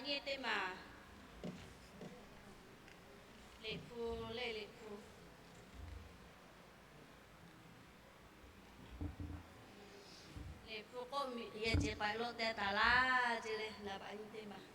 Nyi teˇ maˬ. Liꞈ hpu le, Liꞈ hpu. Liꞈ hpu k'oˆ miˬ yehˬ ceˬ k'ai lo teh taˍ laˇ ce le, naˍ baꞈ nyi teˇ maˬ.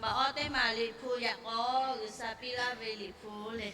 Maꞈ awˉ teˇ maˬ Liꞈ hpu yaꞈ k'aw G'uiˬsha piˇ laˇ ve Liꞈ hpu le.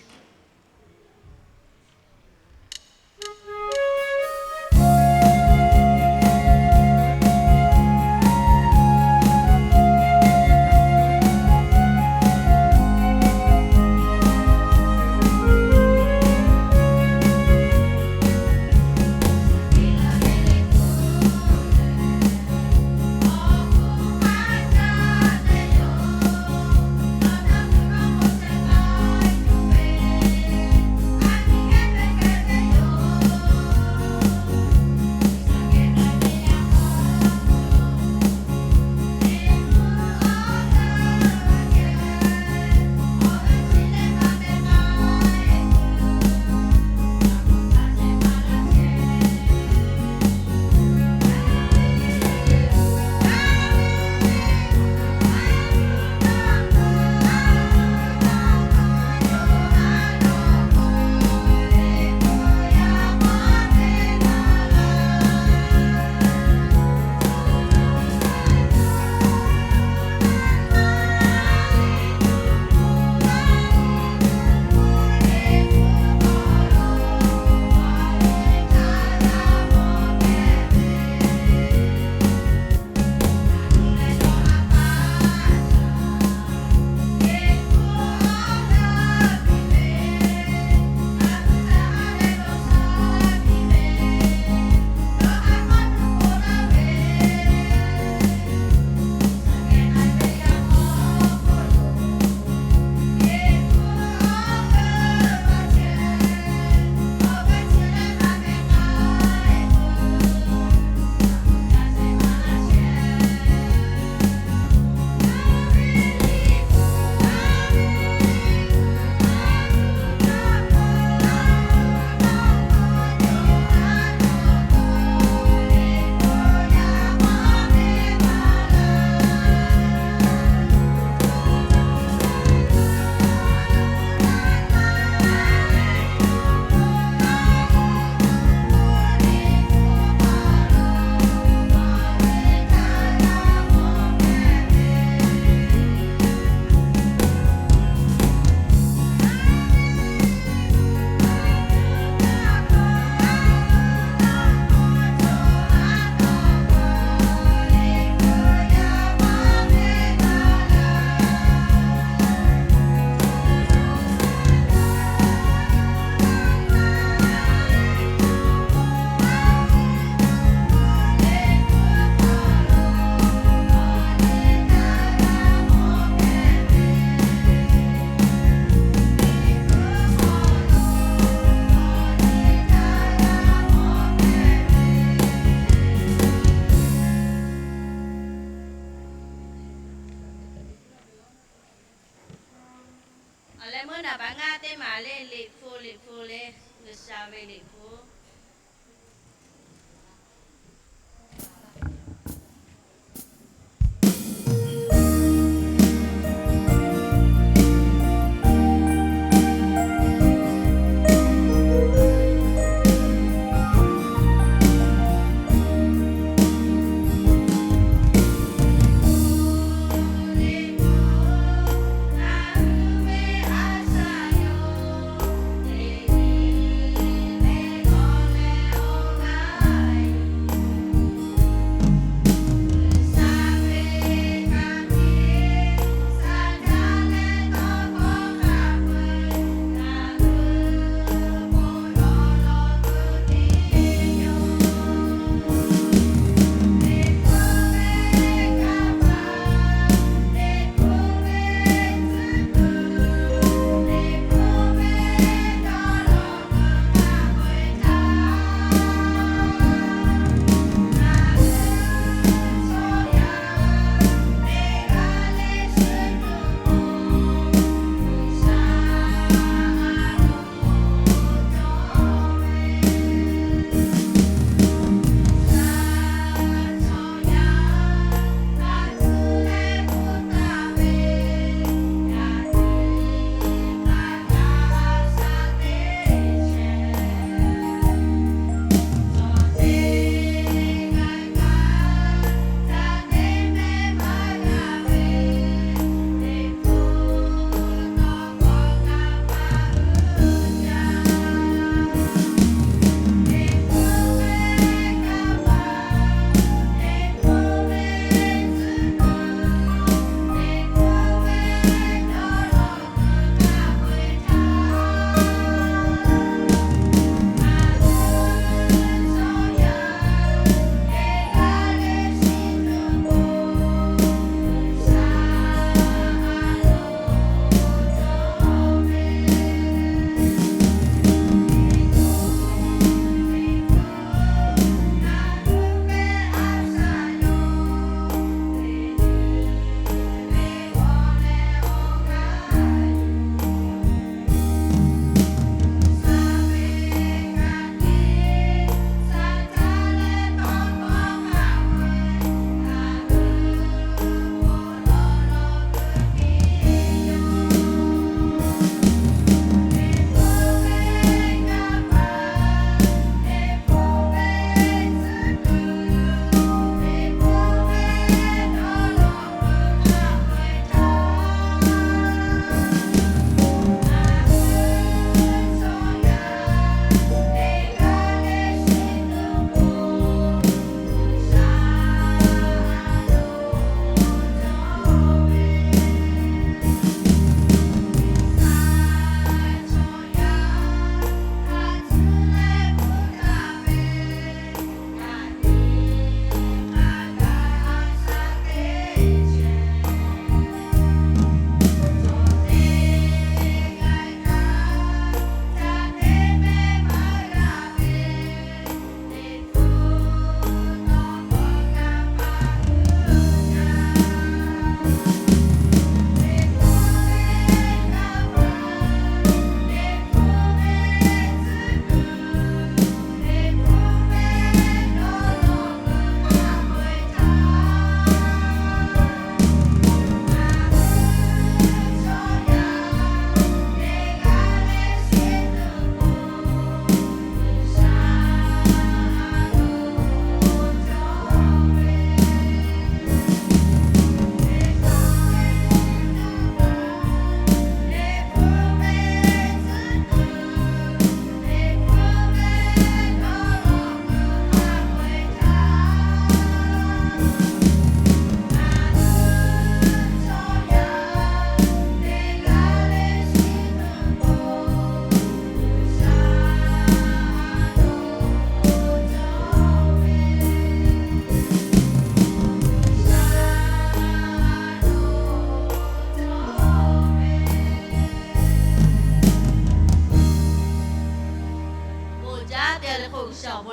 Awˬ leh meuˇ naˍ baꞈ ngaˇ teˇ maˬ le, Liꞈ hpu, Liꞈ hpu le, G'uiˬsha ve Liꞈ hpu.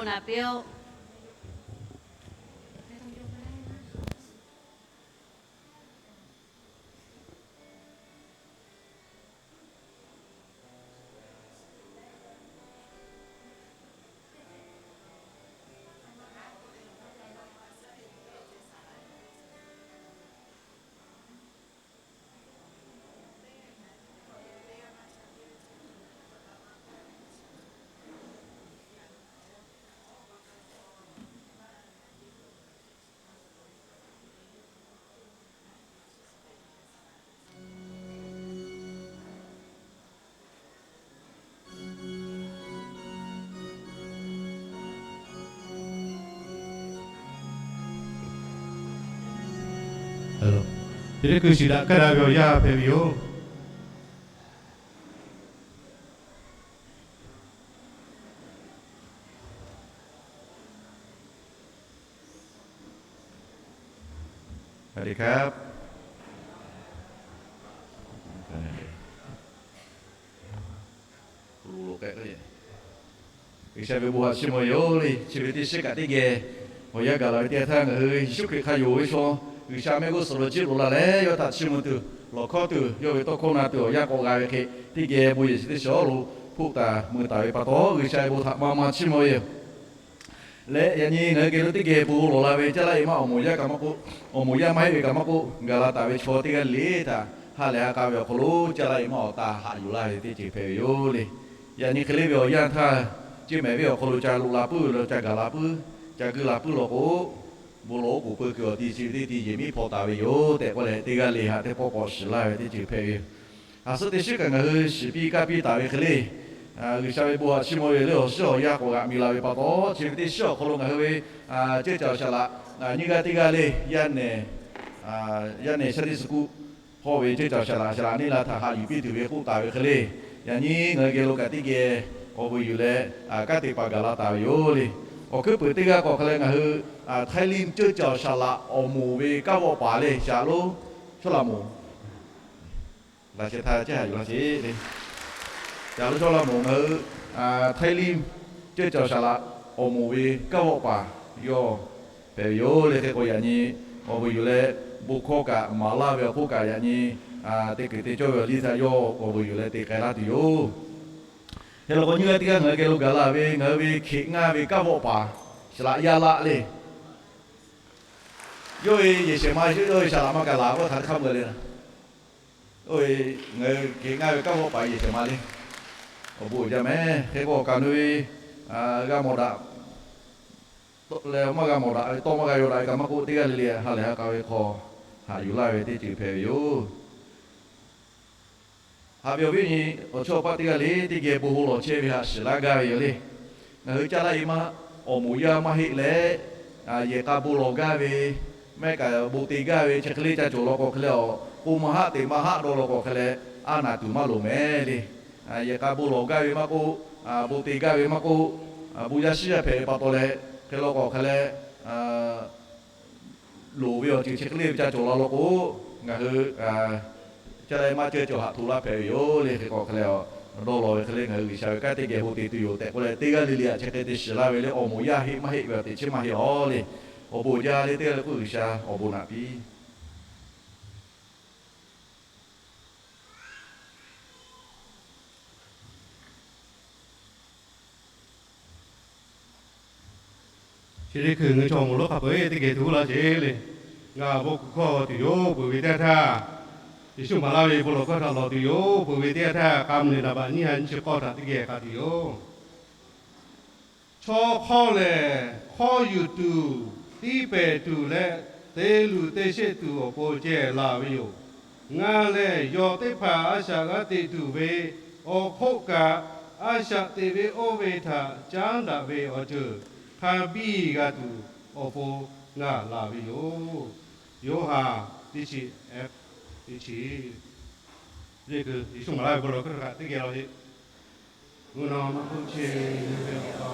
naꞈ piˇ-oˆ. Chi teˇ hkui shiˍ daꞈ kaˇ daꞈ ve awˬ yanˇ hpehꞈ ve yoˬ. G'uiˬsha ve bon htaꞈ chiˇ mvuh yoˬ le. Chi ve teˇ shiˉ kaꞈ teˇ geh awˬ yanˇ gaˬ la ve teˇ yanˇ htaˇ, ngaˬ hui Yeˍsuˆ Hkriꞈ hk'a yonˍ ve chaw, G'uiˬsha mehˆ g'uˇ suhˍ lo jiˆ loꞈ la leh yawˇ htaꞈ chiˇ mvuh tuˬ, lawˬ hkawˇ tuˬ, yawˇ ve tawˇ hkawˇ na tuˬ awˬ yanˇ k'awꞈ g'a ve hk'e, teˇ geh bon yehˬ chi teˇ shiˍ awˬ lo hpoˆ taˍ mui taˍ ve pa taw, G'uiˬsha ve bon htaꞈ maˇ maˇ chiˇ mvuh ve yoˬ. Leh yaꞈ nyi ngaˬ hui geh lo teˇ geh bon lawˬ la ve Caˇ laˇ e maˇ awˬ moˍ yaˇ kaꞈ maˇ k'oˆ, awˬ moˍ yaˇ maˇ heˆ ve kaꞈ maˇ k'oˆ, gaˬ la taˍ ve chaw teˇ g'aˇ le le htaꞈ ha lehˬ ha k'a ve awˬ hk'aw lo Caˇ laˇ e maˇ awˬ taˇ haꞈ yuˬ laˇ ve teˇ ceuˬ hpehꞈ ve yoˬ le. Yaꞈ nyi hk'e le ve awˬ yanˇ htaˇ, Ceˇ mehˍ venˇ awˬ hk'aw lo ca loꞈ la puiˉ ve lo ca gaˬ la puiˉ, ca guiˇ la puiˉ law k'o, bon lawˬ oˉ k'oˍ peu kuiˬ awˬ ti chi ve teˇ ti yehˬ miˉ hpaw taˍ ve yoˬ tehꞈ k'oˆ leh, teˇ g'aˇ le htaꞈ teˇ pawˆ k'awꞈ shiˍ laˇ ve teˇ ceuˬ hpehꞈ ve yoˬ. Aˬ suhˉ teˇ shiˉ kaꞈ ngaˬ hui shiˍ piˇ kaˇ piˇ taˍ ve hk'e le, G'uiˬsha ve bon htaꞈ chiˇ mvuh ve le awˬ shiˉ awˬ yanˇ k'awꞈ g'aꞈ mi la ve pa taw, chi ve teˇ shiˉ awˬ hk'aw lo ngaˬ hui ve ceuˇ caˬ awˬ shaˍ laꞈ nyiˇ g'aˇ teˇ g'aˇ le, yaˇ nehˬ, yaˇ nehˬ Sunday school hawˇ ve ceuˇ caˬ awˬ shaˍ laꞈ shaˍ laꞈ neˇ la htaꞈ haꞈ yuˬ piˇ tuˬ ve k'oˆ taˍ ve hk'e le, yaꞈ nyi ngaˬ hui geh lo kaꞈ teˇ geh awˬ vuiˬ yuˬ leh kanˉ te paˍ gaˬ la taˍ ve yoˬ le. Awˬ hkuiˉ puiˍ teˇ g'aˇ k'awꞈ hk'e leh ngaˬ hui Htaiˇ Liˇ ceuˇ caˬ awˬ shaˍ laꞈ awˬ moˍ ve kanˉ vawˆ paˍ le shaˍ lo Chawˇ laꞈ moˍ laꞈ sheh htaˇ ceh haꞈ yuˬ laˇ sheˍ le. Shaˍ lo Chawˇ laꞈ moˍ ngaˬ hui Htaiˇ Liˇ ceuˇ caˬ awˬ shaˍ laꞈ awˬ moˍ ve kanˉ vawˆ paˍ yawˇ hpehꞈ ve yoˬ le. Hk'e k'o yaꞈ nyi awˬ vuiˬ yuˬ leh bon hkawˇ kaꞈ maˍ laˇ ve awˬ hk'oˆ kaꞈ yaꞈ nyi teˇ kuiˬ te cawˇ ve awˬ liˇ htaꞈ yawˇ awˬ vuiˬ yuˬ leh te k'ai laˇ tuˬ yoˬ. Hk'e law k'o nyiˇ g'aˇ teˇ g'aˇ ngaˬ hui geh lo gaˬ la ve ngaˬ hui ve Hkiꞈ ngaˇ ve kanˉ vawˆ paˍ shaˍ laꞈ yaˇ laˆ le. Yawˇ ve yehˬ shehˍ ma yawˇ ve shaˍ laꞈ maˇ gaˬ la k'o hk'aˬ hk'e hk'a meuˬ le. Oˇ ve ngaˬ hui Hkiꞈ ngaˇ ve kanˉ vawˆ paˍ yehˬ shehˍ ma le. Awˬ bon uiˍ jaˇ mehˍ. Hk'e k'o awˬ kaˍ nu ve g'a mawˬ daꞈ leh maˇ g'a mawˬ daꞈ ve tawˇ maˇ g'a yaw daꞈ ve kaꞈ maˇ k'oˆ, teˇ g'aˇ le le ha lehˬ ha k'a ve hk'aw haꞈ yuˬ laˇ ve teˇ ceuˬ hpehꞈ ve yoˬ. Haꞈ ve awˬ viˉ awˬ nyi awˬ chawˇ paˆ teˇ g'aˇ le teˇ geh bon hawˉ lawˬ chehˇ ve htaꞈ shiˍ laˇ gaˇ ve yoˬ le. Ngaˬ hui caˇ laˇ e maˇ awˬ moˍ yaˇ maˇ heˆ leh, yehˬ k'a bon lawˬ gaˇ ve, maˇ heˆ kaꞈ bon te gaˇ ve chi hk'e le ca cawˬ law k'o hk'e leh awˬ k'o maˇ haˆ teꞈ maˇ haˆ dawˇ law k'o hk'e leh, a naˍ tuˬ maˇ loˍ mehˍ le. Yehˬ k'a bon lawˬ gaˇ ve maˇ k'oˆ, bon te gaˇ ve maˇ k'oˆ, bon yaˇ shiˉ yaˇ hpehꞈ ve pa taw leh hk'e law k'o hk'e leh, loˍ ve awˬ ceuˬ chi hk'e le ve ca cawˬ la law k'o, ngaˬ hui caˇ laˇ e maˇ ceuˇ cawˬ haꞈ hto laˇ hpehꞈ ve yoˬ le. Hk'e k'o hk'e leh dawˇ law ve hk'e le ngaˬ hui G'uiˬsha ve kanˉ teˇ geh bon te tuˬ yoˬ tehꞈ k'oˆ leh, teˇ g'aˇ le le htaꞈ chi hk'e te shiˍ laˇ ve le awˬ moˍ yaˇ heˆ maˇ heˆ ve awˬ teꞈ chi maˇ heˆ a le. Awˬ bon uiˍ jaˇ le teˇ g'aˇ le k'oˆ G'uiˬsha awˬ bon naꞈ piˇ. Chi teˇ hkui ngaˬ hui chaw moˍ lonˉ hk'a peu-eˬ teˇ geh tuˬ laˇ sheˍ le. Ngaˬ bon kuˬ hkawˇ tuˬ yoˬ peuˬ ve teˇ yanˇ htaˇ, Yeˍsuˆ maˍ laˇ ve bon lawˬ hkawˇ htaꞈ lawˬ tuˬ yoˬ peuˬ ve teˇ yanˇ htaˇ, k'a mvuh leh naˍ baꞈ nyiˇ ha nyiˇ chi k'awˇ htaꞈ teˇ geh k'a tuˬ yoˬ. Chaw hk'awˇ lehˬ, hk'awˇ yuˬ tuˬ, tiˇ pehˍ tuˬ leh te luˬ te sheˆ tuˬ awˬ pon ceh laˬ ve yoˬ. Ngaˬ lehˬ, yawˬ teˇ hpaˍ a shaꞈ g'a teꞈ tuˬ ve awˬ hk'oˆ kaꞈ, a shaꞈ teꞈ ve oˇ ve htaꞈ caˉ daꞈ ve awˬ ceuˬ hk'a biˇ g'a tuˬ awˬ pon ngaˬ laˬ ve yoˬ. Yoˇhanˬ teˇ chi, teˇ chi, Yeˍsuˆ maˍ laˇ ve bon lawˬ hkawˇ htaꞈ teˇ geh law sheˍ. Mvuhˇ naw ma hk'oˆ chehˇ ve ngaˬ hui ve Awˬ pa,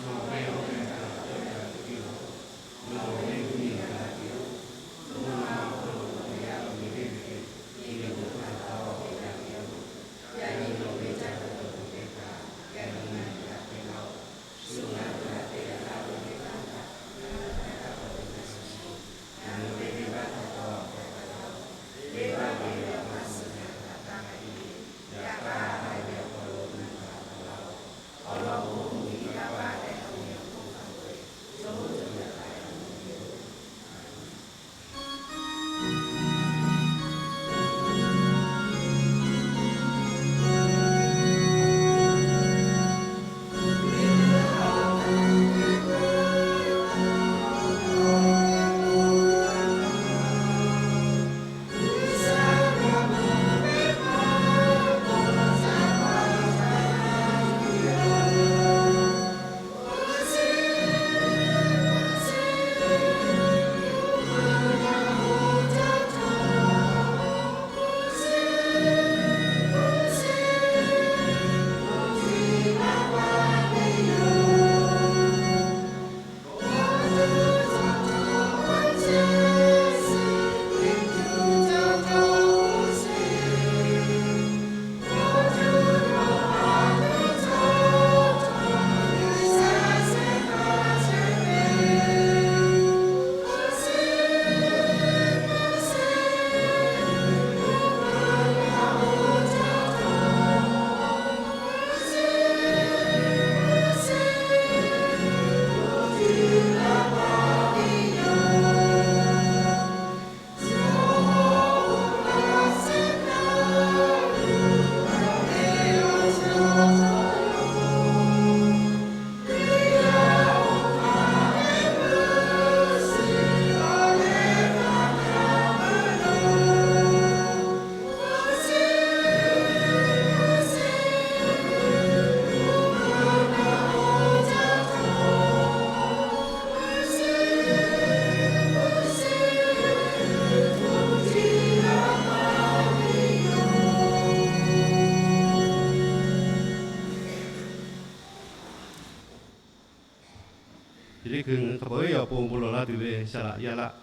nawˬ ve awˬ meh htaꞈ dawˇ yaꞈ tuˬ piˇ-oˆ. Nawˬ ve mvuhˇmiˬ htaꞈ piˇ-oˆ. Mvuhˇ naw ma hk'oˆ lo nawˬ ve yaˇ hpu ve teˇ ve hk'e, yehˬ k'oˍ htaꞈ taˍ ve htaꞈ piˇ-oˆ. Yaꞈ nyi nawˬ ve caˇ tuˬ awˬ pon teˇ hpaˍ, yaꞈ nyi ngaˬ hui htaꞈ hpehꞈ laˇ-oˆ. Shu ngaˬ hui htaꞈ Teˇ hkui ngaˬ hui hk'a peu-eˬ awˬ pon bon lawˬ laˇ tuˬ ve saˍ laꞈ yaˇ laˆ.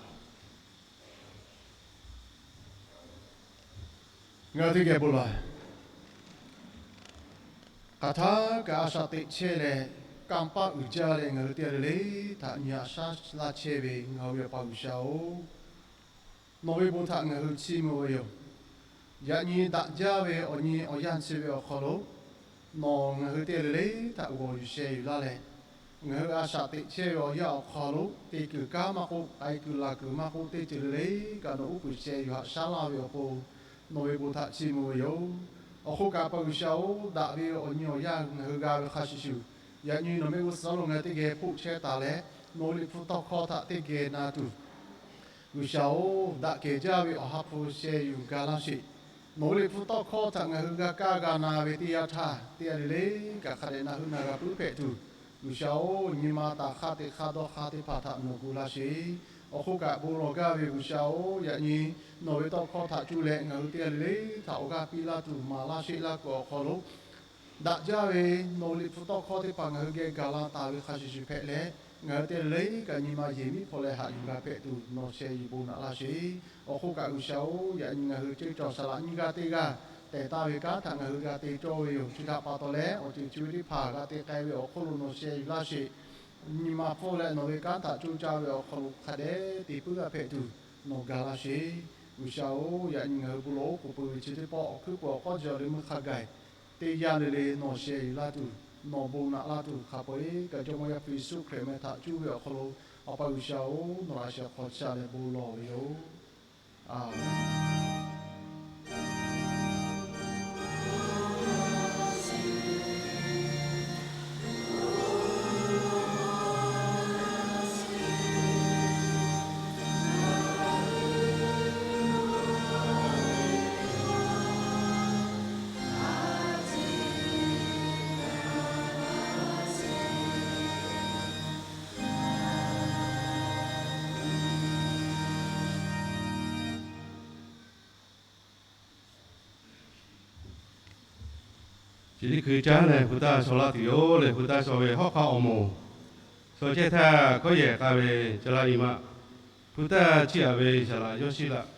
Ngaˬ hui teˇ geh bon lawˬ. Hk'aˬ htaˇ kaꞈ a shaꞈ teꞈ chehˇ leh, kanˇ paˆ uiˍ jaˇ leh ngaˬ hui teˇ g'aˇ le le htaꞈ nyi haꞈ shaˉ laˇ chehˇ ve ngaˬ hui ve Awˬ pa G'uiˬsha-oˬ, nawˬ ve bon htaꞈ ngaˬ hui chiˇ mvuh ve yoˬ. Yaꞈ nyi daꞈ jaˇ ve awˬ nyi awˬ yanˇ chi ve awˬ hk'aw lo, nawˬ ngaˬ hui teˇ g'aˇ le le htaꞈ g'awˬ yuˬ sheh yuˬ laˇ leh, ngaˬ hui a shaꞈ teꞈ chehˇ ve awˬ yanˇ awˬ hk'aw lo te kuiˬ kanˉ maˇ k'oˆ, k'ai kuiˬ laˬ kuiˬ maˇ k'oˆ, teˇ ceuˬ le le kaꞈ nawˬ uˉ peunˍ sheh yuˬ haꞈ shaˉ laˇ ve awˬ pon, nawˬ ve bon htaꞈ chiˇ mvuh ve yoˬ. Awˬ hk'oˆ kaꞈ, Awˬ pa G'uiˬsha-oˬ, daꞈ ve awˬ nyi awˬ yanˇ ngaˬ hui g'a ve hk'a shuˍ shuˍ, yaꞈ nyi nawˬ mehˆ g'uˇ suhˍ lo ngaˬ hui teˇ geh hpoˆ chehˇ taˍ leh, nawˬ hui Liꞈ hpu tawˇ hkawˇ htaꞈ teˇ geh na tuˬ, G'uiˬsha-oˬ, daꞈ kehˬ jaˇ ve Awˬ ha hpu sheh yuˬ ga laˇ sheˍ. Nawˬ hui Liꞈ hpu tawˇ hkawˇ htaꞈ ngaˬ hui g'a kaˇ g'a na ve teˇ yanˇ htaˇ, teˇ g'aˇ le le kaꞈ hk'a dehꞈ na heuˆ na g'a puiˉ hpehꞈ tuˬ, G'uiˬsha-oˬ, nyi ma taˍ hk'aˇ teꞈ hk'aˇ dawˇ hk'aˇ teˇ hpaˍ htaꞈ nawˬ gu laˇ sheˍ. Awˬ hk'oˆ kaꞈ, bon lawˬ gaˇ ve G'uiˬsha-oˬ, yaꞈ nyi nawˬ ve tawˇ hkawˇ htaꞈ cuˇ leh ngaˬ hui teˇ g'aˇ le le htaꞈ awˬ g'aˇ piˇ laˇ tuˬ maˍ laˇ sheˆ laˇ kuiˬ awˬ hk'aw lo, daꞈ jaˇ ve nawˬ Liꞈ hpu tawˇ hkawˇ teˇ hpaˍ ngaˬ hui geh gaˬ la taˍ ve hk'a shuˍ shuˍ hpehꞈ leh, ngaˬ hui teˇ g'aˇ le le kaꞈ nyi ma yehˬ miˉ hpawˇ leh haꞈ yuˬ g'a hpehꞈ tuˬ nawˬ sheh yuˬ bon naꞈ laˇ sheˍ. Awˬ hk'oˆ kaꞈ, G'uiˬsha-oˬ, yaꞈ nyi ngaˬ hui ceˇ cawˬ saˍ laꞈ nyiˇ g'aˇ teˇ g'aˇ tehˬ taˍ ve kanˉ htaꞈ ngaˬ hui g'a te cawˇ ve yoˬ. Chi htaꞈ pa taw leh, awˬ ceuˬ chi ve teˇ hpaˍ g'a te k'ai ve awˬ hk'oˆ lo nawˬ sheh yuˬ laˇ sheˍ. Nyi ma hpfuhˇ leh nawˬ ve kanˉ htaꞈ coˇ caˇ ve awˬ hk'aw lo hk'a dehꞈ te puiˉ g'a hpehꞈ tuˬ nawˬ ga laˇ sheˍ. G'uiˬsha-oˬ, yaꞈ nyi ngaˬ hui bon lawˬ oˉ k'oˍ pui ve chi teˇ pawˆ awˬ hkuiˉ peuˬ awˬ k'awˇ jaw le meuˇ hk'a gaˬ teˇ yanˇ le le nawˬ sheh yuˬ laˇ tuˬ, nawˬ bon naꞈ laˇ tuˬ, hk'a peu-eˬ kaꞈ Jawˇmawˇ Yaˇ hpu Yeˍsuˆ Hkriꞈ meh htaꞈ cuˇ ve awˬ hk'aw lo, Awˬ pa G'uiˬsha-oˬ, nawˬ laꞈ sheh hk'aw ca leh bon lawˬ ve yoˬ. Aˍmenˍ. Chi teˇ hkui caˉ leh hpu taˇ shaw laˇ tuˬ yoˬ leh, hpu taˇ shaw ve hawˉ hk'aˇ awˬ moˍ shaw chehˇ htaˇ, hkawˉ yehˬ k'a ve ca laˇ nyi ma, hpu taˇ chiˇ aꞈ ve saˍ laꞈ Yawˇshiˆ laꞈ.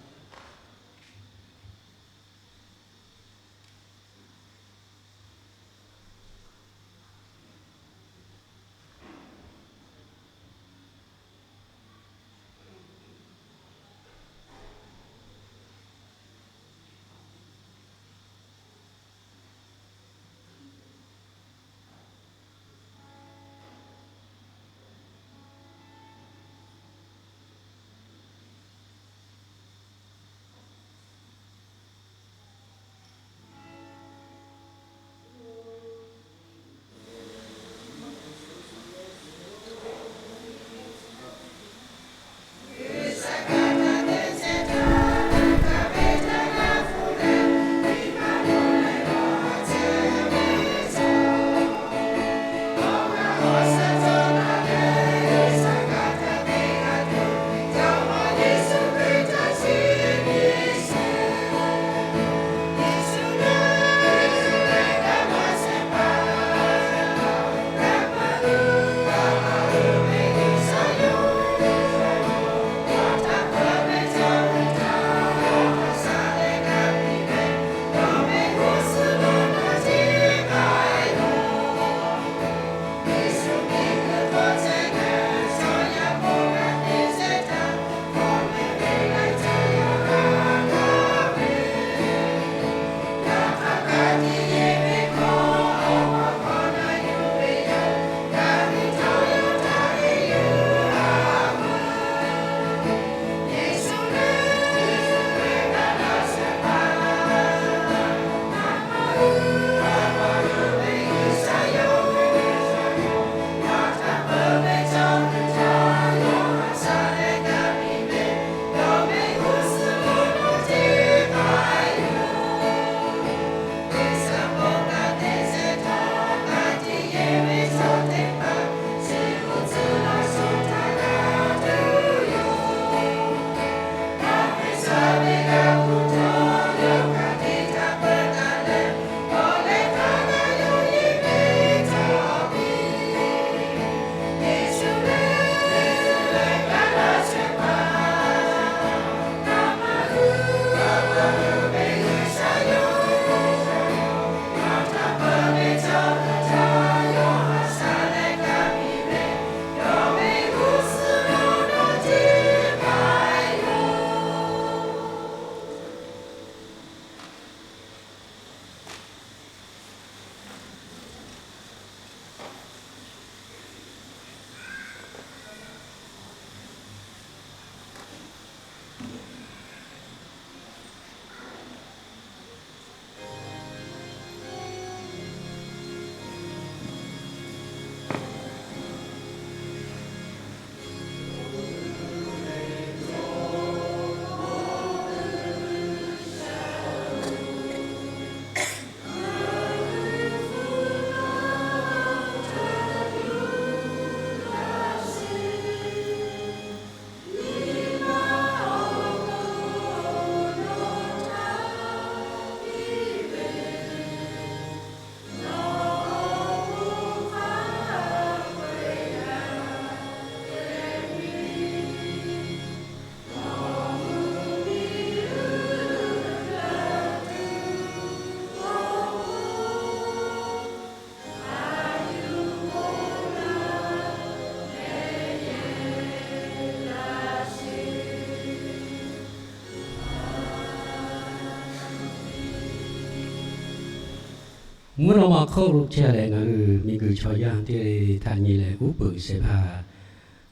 Mvuhˇ naw ma hk'oˆ lo chehˇ leh ngaˬ hui miˬguiˬ chaw yaˇ teˇ g'aˇ le le htaꞈ nyi leh uˉ peunˍ shehˍ hpaˇ,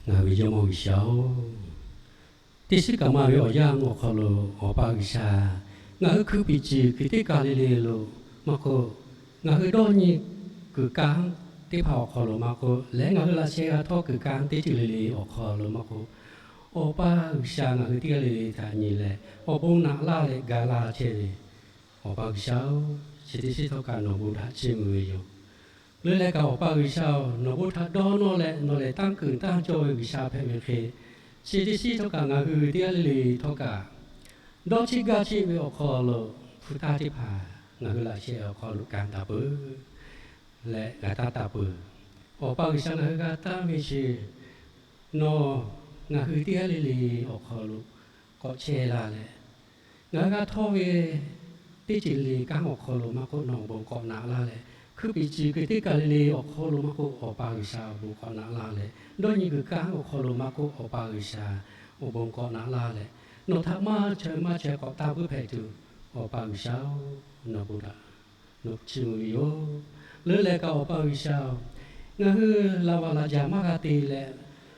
ngaˬ hui ve Jawˇmawˇ G'uiˬsha-oˬ, teˇ shiˉ kaꞈ maˇ ve awˬ yanˇ awˬ hk'aw lo Awˬ pa G'uiˬsha, ngaˬ hui hkui piˍ ciˬ kuiˬ teˇ kaˬ le le lo maˇ k'oˆ, ngaˬ hui dawˇ nyi kuiˬ kanˉ teˇ hpaˍ awˬ hk'aw lo maˇ k'oˆ, leh ngaˬ hui laꞈ sheh g'a htawˇ kuiˬ kanˉ teˇ ceuˬ le le awˬ hk'aw lo maˇ k'oˆ, Awˬ pa G'uiˬsha ngaˬ hui teˇ g'aˇ le le htaꞈ nyi leh awˬ bon naꞈ laˇ leh ga laˇ chehˇ ve Awˬ pa G'uiˬsha-oˬ, chi teˇ shiˉ htawˇ kaꞈ nawˬ bon htaꞈ chiˇ mvuh ve yoˬ. Leuˉ leh kaꞈ Awˬ pa G'uiˬsha-oˬ, nawˬ bon htaꞈ dawˇ nawˇ leh nawˬ lehˬ tanˇ keunˍ tanˇ cawˇ ve G'uiˬsha hpehꞈ ve hk'e, chi teˇ shiˉ htawˇ kaꞈ ngaˬ hui teˇ g'aˇ le le htawˇ kaꞈ dawˇ cheˆ gaˇ cheˆ ve awˬ hk'aw lo hpu taˇ teˇ hpaˍ ngaˬ hui laꞈ sheh awˬ hk'aw lo kanˉ taˍ peuˬ leh g'a taˇ taˍ peuˬ. Awˬ pa G'uiˬsha ngaˬ hui g'a taˇ ve chi, nawˬ ngaˬ hui teˇ g'aˇ le le awˬ hk'aw lo k'awꞈ chehˇ laˇ leh, ngaˬ hui g'a htawˇ ve teˇ ceuˬ le kanˉ awˬ hk'aw lo maˇ k'oˆ nawˬ awˬ bon k'awꞈ naꞈ laˇ leh, hkui piˍ ciˬ kuiˬ teˇ kaˬ le le awˬ hk'aw lo maˇ k'oˆ Awˬ pa G'uiˬsha awˬ bon k'awꞈ naꞈ laˇ leh, dawˇ nyi kuiˬ kanˉ awˬ hk'aw lo maˇ k'oˆ Awˬ pa G'uiˬsha awˬ bon k'awꞈ naꞈ laˇ leh, nawˬ htaꞈ maˇ chaweh maˇ chaweh k'awꞈ taˇ puiˉ hpehꞈ tuˬ, Awˬ pa G'uiˬsha-oˬ, nawˬ bon htaꞈ nawˬ chiˇ mvuh ve yoˬ. Leuˉ leh kaꞈ Awˬ pa G'uiˬsha-oˬ, ngaˬ hui laꞈ vaˍ laꞈ jaˍ maˇ g'a te leh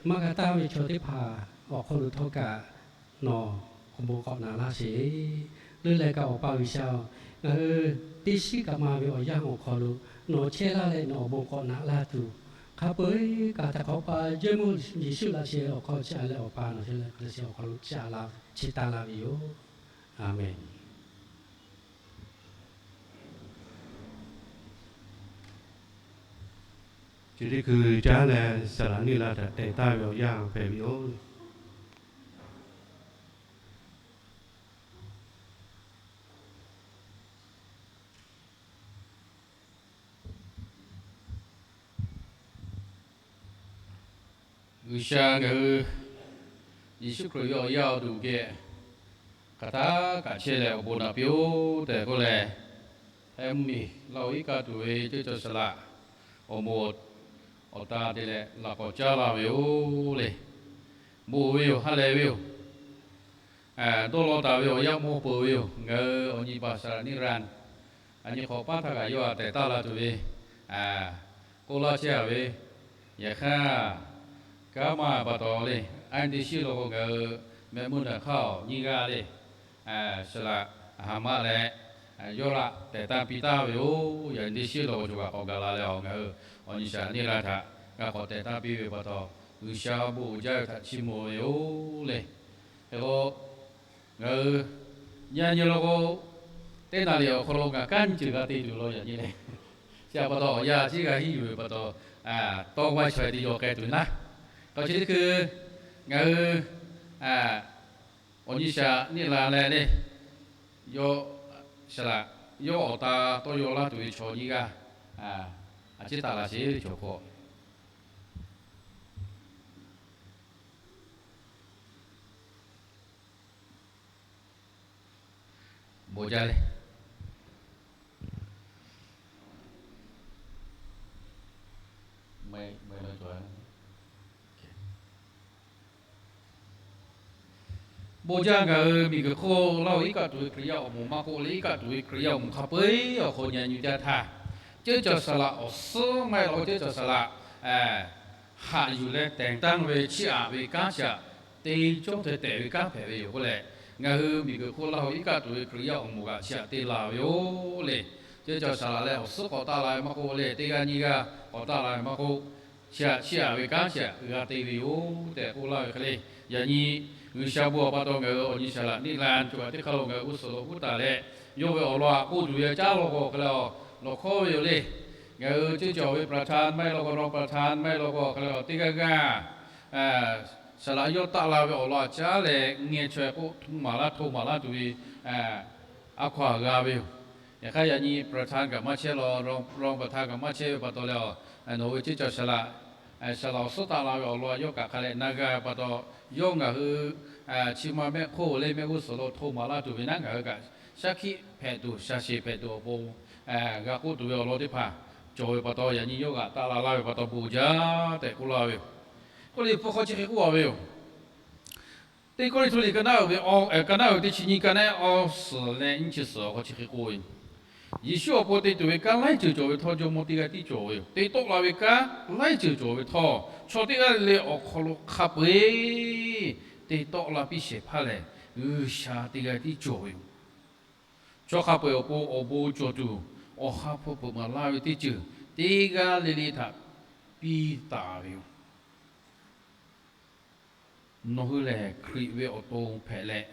maˇ g'a taˇ ve chaw teˇ hpaˍ awˬ hk'aw lo htawˇ kaꞈ nawˬ awˬ bon k'awꞈ naꞈ laˇ sheˍ. Leuˉ leh kaꞈ Awˬ pa G'uiˬsha-oˬ, ngaˬ hui teˇ shiˉ kaꞈ maˇ ve awˬ yanˇ awˬ hk'aw lo nawˬ chehˇ laˇ leh nawˬ awˬ bon k'awꞈ naꞈ laˇ tuˬ, hk'a peu-eˬ kaꞈ htaꞈ hk'awꞈ pa Jawˇmawˇ Yeˍsuˆ laꞈ sheh awˬ hk'aw lo chehˇ leh Awˬ pa nawˬ chehˇ leh hk'a leh sheh awˬ hk'aw lo chehˇ laˇ, chi taˇ laˇ ve yoˬ. A menˬ. Chi teˇ hkui caˉ leh saˍ laꞈ neˇ la htaꞈ tehˬ taˍ ve awˬ yanˇ hpehꞈ ve yoˬ. G'uiˬsha ngaˬ hui Yeˍsuˆ Hkriꞈ ve awˬ yaˇ awˬ duˬ geh hk'aˬ htaˇ kaꞈ chehˇ leh awˬ bon naꞈ piˇ-oˆ tehꞈ k'oˆ leh, heh mvuhˇmiˬ Laˇ huˍ iˉ kaˆ tuˬ ve ceˇ cawˬ saˍ laꞈ awˬ moˍ awˬ ta te leh laꞈ k'awꞈ caˉ laˇ ve yoˬ le. Bon ve yoˬ, ha lehˬ ve yoˬ. Dawˇ law taˍ ve awˬ yanˇ mawˇ peuˬ ve yoˬ. Ngaˬ hui awˬ nyi paˍ saˍ laꞈ neˇ la, a nyi hk'awꞈ paˉ htaˇ kaꞈ yawˇ htaꞈ tehˬ taˍ la tuˬ ve k'oˆ laˇ chehˇ a ve, yaꞈ hk'aˇ, kanˉ maˇ pa taw le, a nyi teˇ shiˉ lo k'o ngaˬ hui mehˆ meuˇ daꞈ hk'aˇ awˬ nyiˇ g'aˇ le, saˍ laꞈ Haˍmaˆ leh yawˇ laꞈ tehˬ taˍ piˇ taˍ ve yoˬ. Yaꞈ nyi teˇ shiˉ lo k'o cawˬ kaꞈ k'awꞈ gaˬ la leh awˬ ngaˬ hui awˬ nyi saˍ laꞈ neˇ la htaꞈ g'a k'awꞈ tehˬ taˍ piˇ ve pa taw, G'uiˬsha bon uiˍ jaˇ ve htaꞈ chiˇ mvuh ve yoˬ le. Hk'e k'o, ngaˬ hui nyi a nyi lo k'o, teˇ naˍ riˍ awˬ hk'aw lo ngaˬ kanˉ nyi ceuˬ g'a te tuˬ law yaꞈ nyi le. Chi pa taw awˬ yanˇ chi g'a hiˉ yuˬ ve pa taw, tawˇ g'aˇ chaweh te yaw k'ai tuˬ naˉ. K'o chi teˇ hkui ngaˬ hui awˬ nyi saˍ laꞈ neˇ la leh le, yawˇ saˍ laꞈ yawˇ awˬ ta tawˇ yaw laˇ tuˬ ve chaw nyiˇ g'aˇ a ciˉ taˍ la sheˍ ve cawˬ hk'aw bon jaˇ le. Bon jaˇ, ngaˬ hui miˬguiˬ hk'oˆ Laˇ huˍ iˉ kaˆ tuˬ ve Hkriꞈ yaˇ awˬ moˍ maˇ k'oˆ leh, iˉ kaˆ tuˬ ve Hkriꞈ yaˇ awˬ moˍ hk'a peu-eˬ awˬ hk'aw nyi nyi jaˇ htaˇ, ceˇ cawˬ saˍ laꞈ awˬ suhˉ maˇ heˆ law k'o, ceˇ cawˬ saˍ laꞈ haꞈ yuˬ leh แต่งตั้ง ve chiˇ aꞈ ve kanˉ chiˇ aꞈ te cawˇ te tehˬ ve kanˉ hpehꞈ ve yoˬ k'oˆ leh, ngaˬ hui miˬguiˬ hk'oˆ Laˇ huˍ iˉ kaˆ tuˬ ve Hkriꞈ yaˇ awˬ moˍ kaꞈ chiˇ aꞈ te la ve yoˬ le. Ceˇ cawˬ saˍ laꞈ leh awˬ suhˉ k'awꞈ taˆ la ve maˇ k'oˆ le, teˇ g'aˇ nyiˇ g'aˇ k'awꞈ taˆ la ve maˇ k'oˆ, chiˇ aꞈ chiˇ aꞈ ve kanˉ chiˇ aꞈ g'a te ve yoˬ tehꞈ k'oˆ laˇ ve hk'e le. Yaꞈ nyi G'uiˬsha bon awˬ pa taw ngaˬ hui awˬ nyi saˍ laꞈ neˆ la cawˬ a teˇ hk'aˇ lo ngaˬ hui g'uˇ suhˍ lo huˉ taˍ leh, yawˇ ve awˬ lawn htaꞈ k'oˆ tuˬ ve caˉ law k'o hk'e leh awˬ lawˬ hkawˉ ve yoˬ le. Ngaˬ hui ceˇ cawˬ ve ประธาน maˇ heˆ law k'o รองประธาน maˇ heˆ law k'o hk'e leh awˬ teˇ g'aˇ g'aˇ saˍ laꞈ yawˇ taˆ la ve awˬ lawn htaꞈ caˉ leh ngeh chaweh k'oˆ hto maˍ laˇ hto maˍ laˇ tuˬ ve a hkaw-anˬ g'a ve yoˬ. Yaꞈ hk'aˇ yaꞈ nyi ประธาน kaꞈ maˇ chehˇ law, รองประธาน kaꞈ maˇ chehˇ ve pa taw leh, nawˬ hui ceˇ cawˬ saˍ laꞈ saˍ laꞈ awˬ suhˉ taˆ la ve awˬ lawn yawˇ kaꞈ hk'a leh na g'a ve pa taw, yawˇ ngaˬ hui chi ma mehˆ hk'oˆ le mehˆ g'uˇ suhˍ lo hto maˍ laˇ tuˬ ve naˉ ngaˬ hui kaꞈ shaˉ hkiˆ hpehꞈ tuˬ, shaˍ sheˍ hpehꞈ tuˬ awˬ pon g'a k'oˆ tuˬ ve awˬ lawn teˇ hpaˍ cawˬ ve pa taw, yaꞈ nyi yawˇ g'aꞈ taˆ la laˇ ve pa taw bon jaˇ tehꞈ k'oˆ laˇ ve yoˬ. Kawˇrenˍhtuˆ hk'aw chi hk'e k'oˆ a ve yoˬ. Teˇ Kawˇrenˍhtuˆ liꞈ ka naˉ uiˍ ve, ka naˉ uiˍ teˇ chi nyiˇ, ka naˉ awˇ suhˍ leh nyiˇ chi suhˍ awˬ hk'aw chi hk'e k'oˆ ve yoˬ. Yeˍsuˆ awˬ pon te tuˬ ve kanˉ laiˉ ceuˬ cawˬ ve htawˇ, jawˇmawˇ teˇ g'aˇ tiˉ cawˬ ve yoˬ. Te tawˆ la ve kanˉ laiˉ ceuˬ cawˬ ve htawˇ, chaw teˇ g'aˇ le le awˬ hk'aw lo hk'a peu-eˬ te tawˆ la piˇ shehˍ hpaˇ lehˬ, G'uiˬsha teˇ g'aˇ tiˉ cawˬ ve yoˬ. Chaw hk'a peu-eˬ awˬ pon awˬ bon cawˬ tuˬ, awˬ ha hpu peuˬ maˍ laˇ ve teˇ ceuˬ teˇ g'aˇ le le htaꞈ piˇ taˍ ve yoˬ. Nawˬ hui lehˬ, Hkriꞈ ve awˬ to hpehꞈ leh,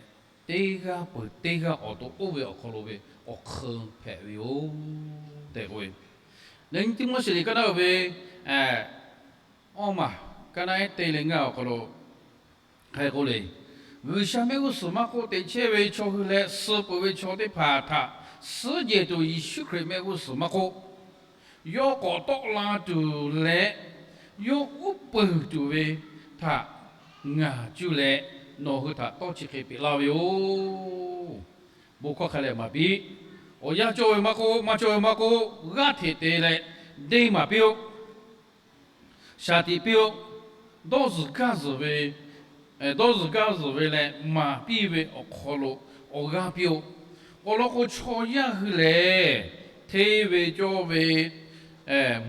teˇ g'aˇ peuˬ teˇ g'aˇ awˬ to oˇ ve awˬ hk'aw lo ve awˬ hk'eun hpehꞈ ve yoˬ tehꞈ k'oˆ ve. Yaꞈ nyi Tiˆmoˉseˍ liꞈ kaˉ naˉ uiˍ ve awˇ maˬ kaˉ naˉ ehˉ te leh ngaˇ awˬ hk'aw lo hk'e k'oˆ le, G'uiˬsha mehˆ g'uˇ suhˍ maˇ k'oˆ, teꞈ chehˇ ve chaw hui leh suh peuˬ ve chaw teˇ hpaˍ htaꞈ suhˉ jehˬ tuˬ Yeˍsuˆ Hkriꞈ mehˆ g'uˇ suhˍ maˇ k'oˆ, yawˇ k'awꞈ tawˆ la tuˬ leh yawˇ uˉ peunˍ tuˬ ve htaꞈ ngaˬ cuˇ leh nawˬ hui htaꞈ tawˇ chi hk'e peꞈ laˇ ve yoˬ. Bon hkawˇ hk'a lehˬ maˍ piˇ. Awˬ yanˇ cawˇ ve maˇ k'oˆ, maˇ cawˇ ve maˇ k'oˆ, g'aˇ hteꞈ te leh deˇ maˍ piˇ-oˆ. Shaˍ tiꞈ piˇ-oˆ. Dawˇ zuhˬ gaˇ zuhˬ ve, dawˇ zuhˬ gaˇ zuhˬ ve leh maˍ piˇ ve awˬ hk'aw lo awˬ g'aˇ piˇ-oˆ. Awˬ lawn k'o, chaw yaˇ hui lehˬ hteˇ ve cawˇ ve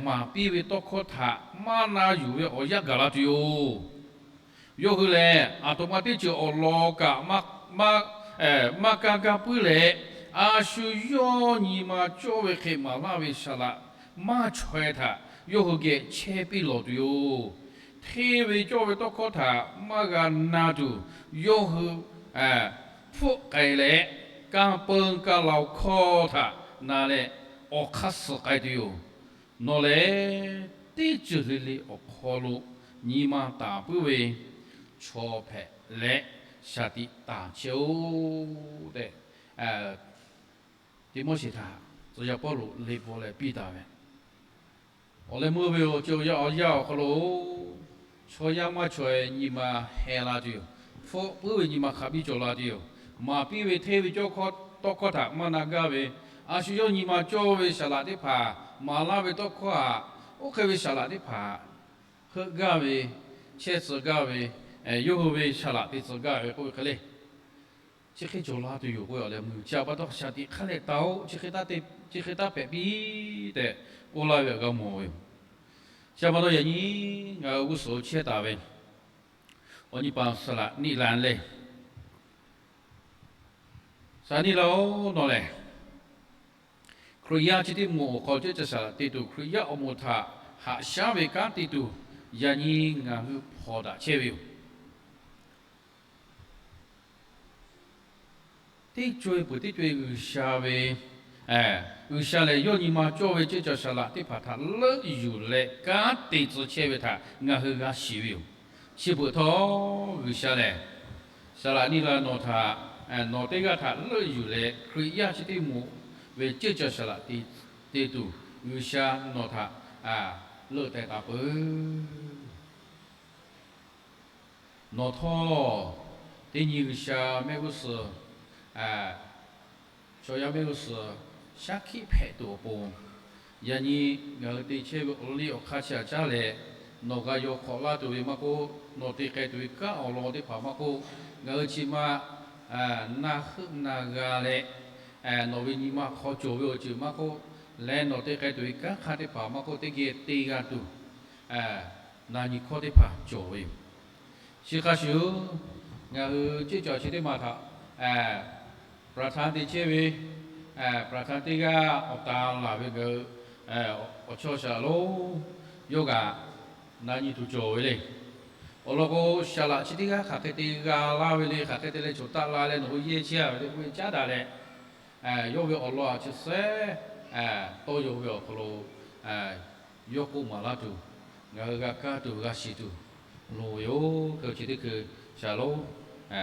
maˍ piˇ ve tawˇ hkawˇ htaꞈ maˇ na yuˬ ve awˬ yanˇ gaˬ la tuˬ yoˬ. Yawˇ hui lehˬ, aˬ htoꞈ ma teˇ ceuˬ awˬ lawn kaꞈ maˇ kaˇ gaˇ puiˉ leh, a shu yawˇ nyi ma cawˇ ve hk'e maˍ laˇ ve saˍ laꞈ maˇ chaweh htaꞈ yawˇ hui geh chehˇ piˇ lawˬ tuˬ yoˬ. Hteˇ ve cawˇ ve tawˇ hkawˇ htaꞈ maˇ g'a na tuˬ, yawˇ hui hpfuhˆ k'ai leh, kanˇ peun kaˇ lao hkawˇ htaꞈ na leh awˬ hk'aˇ suh k'ai tuˬ yoˬ. Nawˬ lehˬ, teˇ ceuˬ le le awˬ hk'aw lo nyi ma taˍ puiˉ ve chaw hpehꞈ leh, shaˍ tiꞈ taˍ chehˇ-oˆ tehꞈ, Tiˆmoˉseˍ htaꞈ tcuh yaˇ Pawˇluꞈ liꞈ bvuhꞈ leh piˇ taˍ ve. Awˬ leh meuˇ ve awˬ ceuˬ awˬ yanˇ awˬ hk'aw lo, chaw yaˇ maˇ chaweh nyi ma heh la tuˬ yoˬ. Hpfuhˆ puiˉ ve nyi ma hk'a biˇ cawˬ la tuˬ yoˬ. Maˍ piˇ ve hteˇ ve cawˇ hkawˇ tawˇ hkawˇ htaꞈ maˇ na gaˇ ve, a shu yawˇ nyi ma cawˇ ve saˍ laꞈ teˇ hpaˍ maˍ laˇ ve tawˇ hkawˇ htaꞈ, oˇ hk'e ve saˍ laꞈ teˇ hpaˍ heuˆ gaˇ ve, chehˇ tcuh gaˇ ve, yawˇ hui ve saˍ laꞈ te tcuh gaˇ ve k'oˆ ve hk'e le. Chi hk'e cawˬ la tuˬ yoˬ k'oˆ ve awˬ leh meuˇ chi pa taw shaˍ tiꞈ hk'a leh taˍ-oˆ, chi hk'e taˇ hpehꞈ piˇ tehꞈ k'oˆ laˇ ve htaꞈ g'a mawˬ ve yoˬ. Chi pa taw yaꞈ nyi ngaˬ hui g'uˇ suhˍ chehˇ taˍ ve awˬ nyi pa saˍ laꞈ Niˆlaˆ lehˬ, saˍ laꞈ Niˆlaˆ-oˬ, nawˬ lehˬ Hkriꞈ yaˇ chi teˇ moˍ awˬ hk'aw ceuˇ caˬ saˍ laꞈ te tuˬ, Hkriꞈ yaˇ awˬ moˍ htaꞈ haꞈ shaˉ ve kanˉ te tuˬ, yaꞈ nyi ngaˬ hui hpawnˬ daꞈ chehˇ ve yoˬ. Teˇ co-e peuˬ teˇ co-e G'uiˬsha ve, G'uiˬsha lehˬ yawˇ nyi ma cawˇ ve ceuˇ caˬ saˍ laꞈ teˇ hpaˍ htaꞈ leuˆ yuˬ leh kanˉ te tcuh chehˇ ve htaꞈ ngaˬ hui g'a shiˍ ve yoˬ. Chi beuꞈ htawˇ, G'uiˬsha lehˬ saˍ laꞈ Niˆlaˆ nawˬ htaꞈ, nawˬ teˇ g'aˇ htaꞈ leuˆ yuˬ leh Hkriꞈ yaˇ chi teˇ moˍ ve ceuˇ caˬ saˍ laꞈ te tuˬ, G'uiˬsha nawˬ htaꞈ leuˆ teh taˍ peuˬ. Nawˬ htawˇ teˇ nyi G'uiˬsha mehˆ g'uˇ suhˍ, chaw yaˇ mehˆ g'uˇ suhˍ shaˉ hkiˆ hpehꞈ tuˬ awˬ pon, yaꞈ nyi ngaˬ hui te chehˇ ve awˬ liˇ awˬ hk'aˇ chi htaꞈ caˉ leh, nawˬ g'a yaw hk'awꞈ laˇ tuˬ ve maˇ k'oˆ, nawˬ te k'ai tuˬ ve kanˉ awˬ lawn teˇ hpaˍ maˇ k'oˆ, ngaˬ hui chi ma na heuˆ na g'a leh, nawˬ ve nyi ma hk'aw cawˬ ve awˬ ceuˬ maˇ k'oˆ, leh nawˬ te k'ai tuˬ ve kanˉ hk'aˇ teˇ hpaˍ maˇ k'oˆ, teˇ geh te g'a tuˬ na nyi hkawˇ teˇ hpaˍ cawˬ ve yoˬ. Chi hk'a shuˍ, ngaˬ hui ceuˇ caˬ chi teˇ maˬ htaꞈ ประธาน te chehˇ ve, ประธาน teˇ g'aˇ awˬ ta laˬ ve ngaˬ hui awˬ chawˇ shaˍ laꞈ lonˉ yawˇ kaꞈ na nyi tuˬ cawˬ ve le. Awˬ lawn k'o, saˍ laꞈ chi teˇ g'aˇ hk'aˬ hk'e te g'a laˇ ve le, hk'aˬ hk'e te leh cawˬ taˆ la leh nawˬ hui yehˇ chehˇ a ve le k'oˆ ve caˉ daꞈ leh, yawˇ ve awˬ lawn a chi sehˉ tawˇ yaw ve awˬ hk'aw lo yawˇ k'oˆ maˍ laˇ tuˬ, ngaˬ hui g'a kaˇ tuˬ g'a shiˍ tuˬ loˍ ve yoˬ. Hk'e chi teˇ hkui shaˍ laꞈ lonˉ,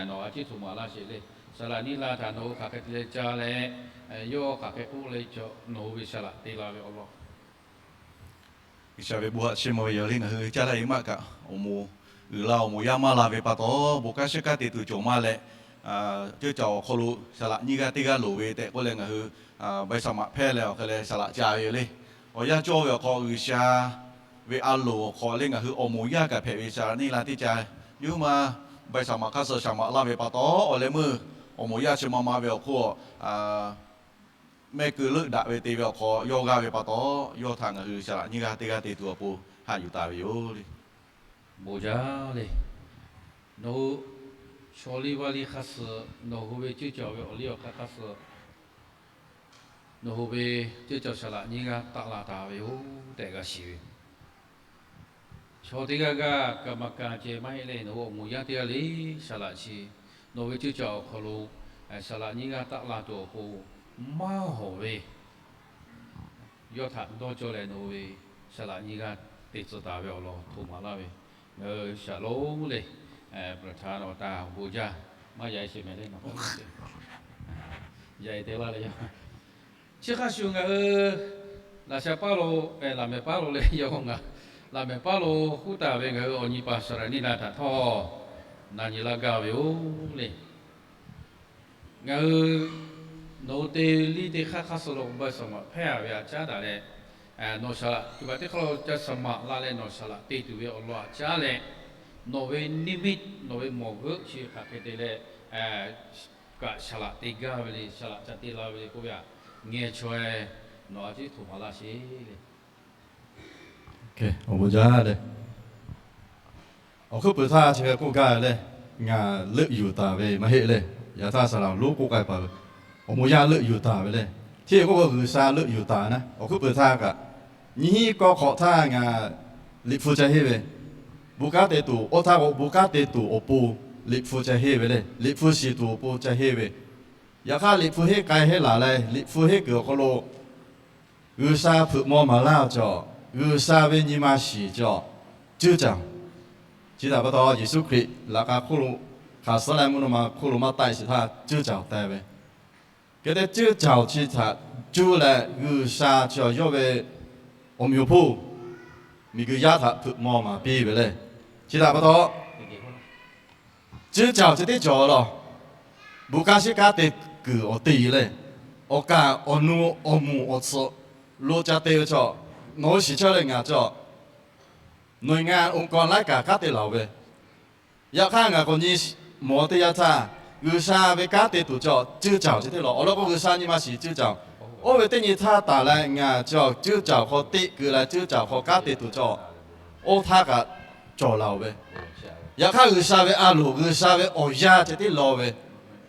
nawˬ a ciˉ htoꞈ maˍ laˇ sheˍ le. Saˍ laꞈ Niˆlaˆ htaꞈ nawˬ hui hk'aˬ hk'e te leh ca leh, yawˇ hk'aˬ hk'e k'oˆ leh ca nawˬ hui ve saˍ laꞈ te la ve awˬ lawn G'uiˬsha ve bon haꞈ chiˇ mvuh ve yoˬ le. Ngaˬ hui caˇ laˇ e maˇ kaꞈ, awˬ moˍ uiˍ la awˬ moˍ yaˇ maˇ la ve pa taw, bon kanˉ shiˉ kanˉ te tuˬ cawˬ maˇ leh, ceuˇ caˬ awˬ hk'aw lo saˍ laꞈ nyiˇ g'aˇ teˇ g'aˇ loˍ ve tehꞈ k'oˆ leh ngaˬ hui ใบสมัคร hpehˇ leh awˬ hk'e leh saˍ laꞈ ca ve yoˬ le. Awˬ yanˇ cawˇ ve awˬ hk'aw G'uiˬsha ve a loˍ awˬ hk'aw leh ngaˬ hui awˬ moˍ yaˇ kaꞈ hpehꞈ ve saˍ laꞈ Niˆlaˆ teˇ ca, yawˇ hui ma ใบสมัคร hk'aˇ suh saˍ maꞈ laˇ ve pa taw, awˬ leh meuˇ awˬ moˍ yaˇ chi ma ma ve awˬ hk'oˆ mehˆ keu leuˆ daꞈ ve te ve awˬ hk'aw yawˇ g'aˇ ve pa taw, yawˇ htaꞈ ngaˬ hui saˍ laꞈ nyiˇ g'aˇ teˇ g'aˇ te tuˬ awˬ pon haꞈ yuˬ taˍ ve yoˬ le. Bon jaˇ le. Nawˬ hui chaw liˇ vaˇ liˇ hk'aˇ suh, nawˬ hui ve ceuˇ caˬ ve awˬ liˇ awˬ hk'aˇ hk'aˇ suh nawˬ hui ve ceuˇ caˬ saˍ laꞈ nyiˇ g'aˇ taˆ la taˍ ve yoˬ tehꞈ g'a shiˍ ve. Chaw teˇ g'aˇ g'aˇ kaꞈ maˇ kaˇ ceh maˇ heˆ leh, nawˬ hui awˬ moˍ yaˇ teˇ g'aˇ le saˍ laꞈ chi, nawˬ ve ceuˇ caˬ awˬ hk'aw lo saˍ laꞈ nyiˇ g'aˇ taˆ la tuˬ awˬ pon maˇ hawˍ ve, yawˇ htaꞈ dawˇ cawˇ leh nawˬ hui ve saˍ laꞈ nyiˇ g'aˇ te tcuh taˍ ve awˬ lawn htoꞈ maˍ laˇ ve, ngaˬ hui shaˍ lonˉ le. Praˍhtaˍnaˆ awˬ taˇ bon jaˇ. Maˇ yaꞈ sheˍ mehˍ le, yaꞈ te laˇ le. Chi hk'a shuˍ ngaˬ hui laꞈ sha paˉ lo, laꞈ mehˍ paˉ lo leh yaꞈ k'o ngaˬ laꞈ mehˍ paˉ lo huˉ taˍ ve ngaˬ hui awˬ nyi paˍ saˍ laꞈ nyiˇ g'aˇ htaꞈ htawˇ na nyi laˇ gaˇ ve yoˬ le. Ngaˬ hui nawˬ hui te liˇ teˇ hk'aˇ hk'aˇ suh lo ba saˍ maꞈ hpehˇ a ve aꞈ caˉ daꞈ leh, nawˬ saˍ laꞈ tuˬ kaꞈ teˇ hk'aˇ lo ca saˍ maꞈ la leh nawˬ saˍ laꞈ te tuˬ ve awˬ lawn aꞈ caˉ leh, nawˬ ve niˇ miˇ nawˬ ve mawˬ g'euˆ chi hk'aˬ hk'e te leh kaꞈ saˍ laꞈ te gaˇ ve le, saˍ laꞈ ca te la ve le k'oˆ ve aꞈ, ngeh chaweh nawˬ a ciˉ htoꞈ maˍ laˇ sheˍ le. Awˬ bon jaˇ le. Awˬ hkuiˉ peuˬ htaˇ chi hk'e k'oˆ gaˇ ve le, ngaˬ leuˆ yuˬ taˍ ve maˇ heˆ le. Yaꞈ htaˇ saˍ laꞈ lonˉ k'oˆ k'ai paˍ ve, awˬ moˍ yaˇ leuˆ yuˬ taˍ ve le. Hteˇ k'oˆ k'o G'uiˬsha leuˆ yuˬ taˍ naˉ, awˬ hkuiˉ peuˬ htaˇ kaꞈ, nyiˇ hinˉ kawˇ hk'awꞈ htaˇ ngaˬ liꞈ hpu ca henˇ ve, bon kanˉ te tuˬ oˇ htaˇ k'o bon kanˉ te tuˬ awˬ pon liꞈ hpu ca henˇ ve le. Liꞈ hpu shiˍ tuˬ awˬ pon ca henˇ ve, yaꞈ hk'aˇ liꞈ hpu henˇ k'ai henˇ laˬ leh liꞈ hpu henˇ kuiˬ awˬ hk'aw lo G'uiˬsha hpeuꞈ maw maˍ laˇ cawˬ, G'uiˬsha ve nyi ma shiˍ cawˬ, ceuˇ caˬ. Chi htaꞈ pa taw Yeˍsuˆ Hkriꞈ laꞈ k'a hk'oˆ lo hk'aˬ suh leh mvuhˇ naw ma hk'oˆ lo maˇ taiˆ sheˍ htaˇ ceuˇ caˬ tehꞈ ve. Hk'e te ceuˇ caˬ chi htaꞈ cuˇ leh G'uiˬsha chi yawˇ ve awˬ meꞈ awˬ hponˇ miˬguiˬ yaˇ htaꞈ hpeuꞈ maw maˍ piˇ ve le. Chi htaꞈ pa taw ceuˇ caˬ chi teˇ cawˬ law, bon kanˉ shiˉ kanˉ te kuiˬ awˬ te le. Awˬ kaˍ awˬ nu awˬ moˍ awˬ tsuhꞈ lo ca te ve chaw, nawˬ hui shiˍ chehˇ leh ngaˬ cawˬ, nawˬ ngaˬ oˇ kaw laiˉ kaꞈ kanˉ te laˬ ve. Yaꞈ hk'aˇ ngaˬ k'awꞈ nyi mawˬ teˇ yanˇ htaˇ, G'uiˬsha ve kanˉ te tuˬ cawˬ ceuˇ caˬ chi teˇ law. Awˬ lawn k'o G'uiˬsha nyi ma shiˍ ceuˇ caˬ. Oˇ ve teˇ nyi htaˇ taˍ leh ngaˬ cawˬ ceuˇ caˬ hk'aw teˆ keu leh ceuˇ caˬ hk'aw kanˉ te tuˬ cawˬ, oˇ htaˇ kaꞈ cawˬ laˬ ve. Yaꞈ hk'aˇ G'uiˬsha ve a loˍ, G'uiˬsha ve awˬ yanˇ ceh tiˉ law ve.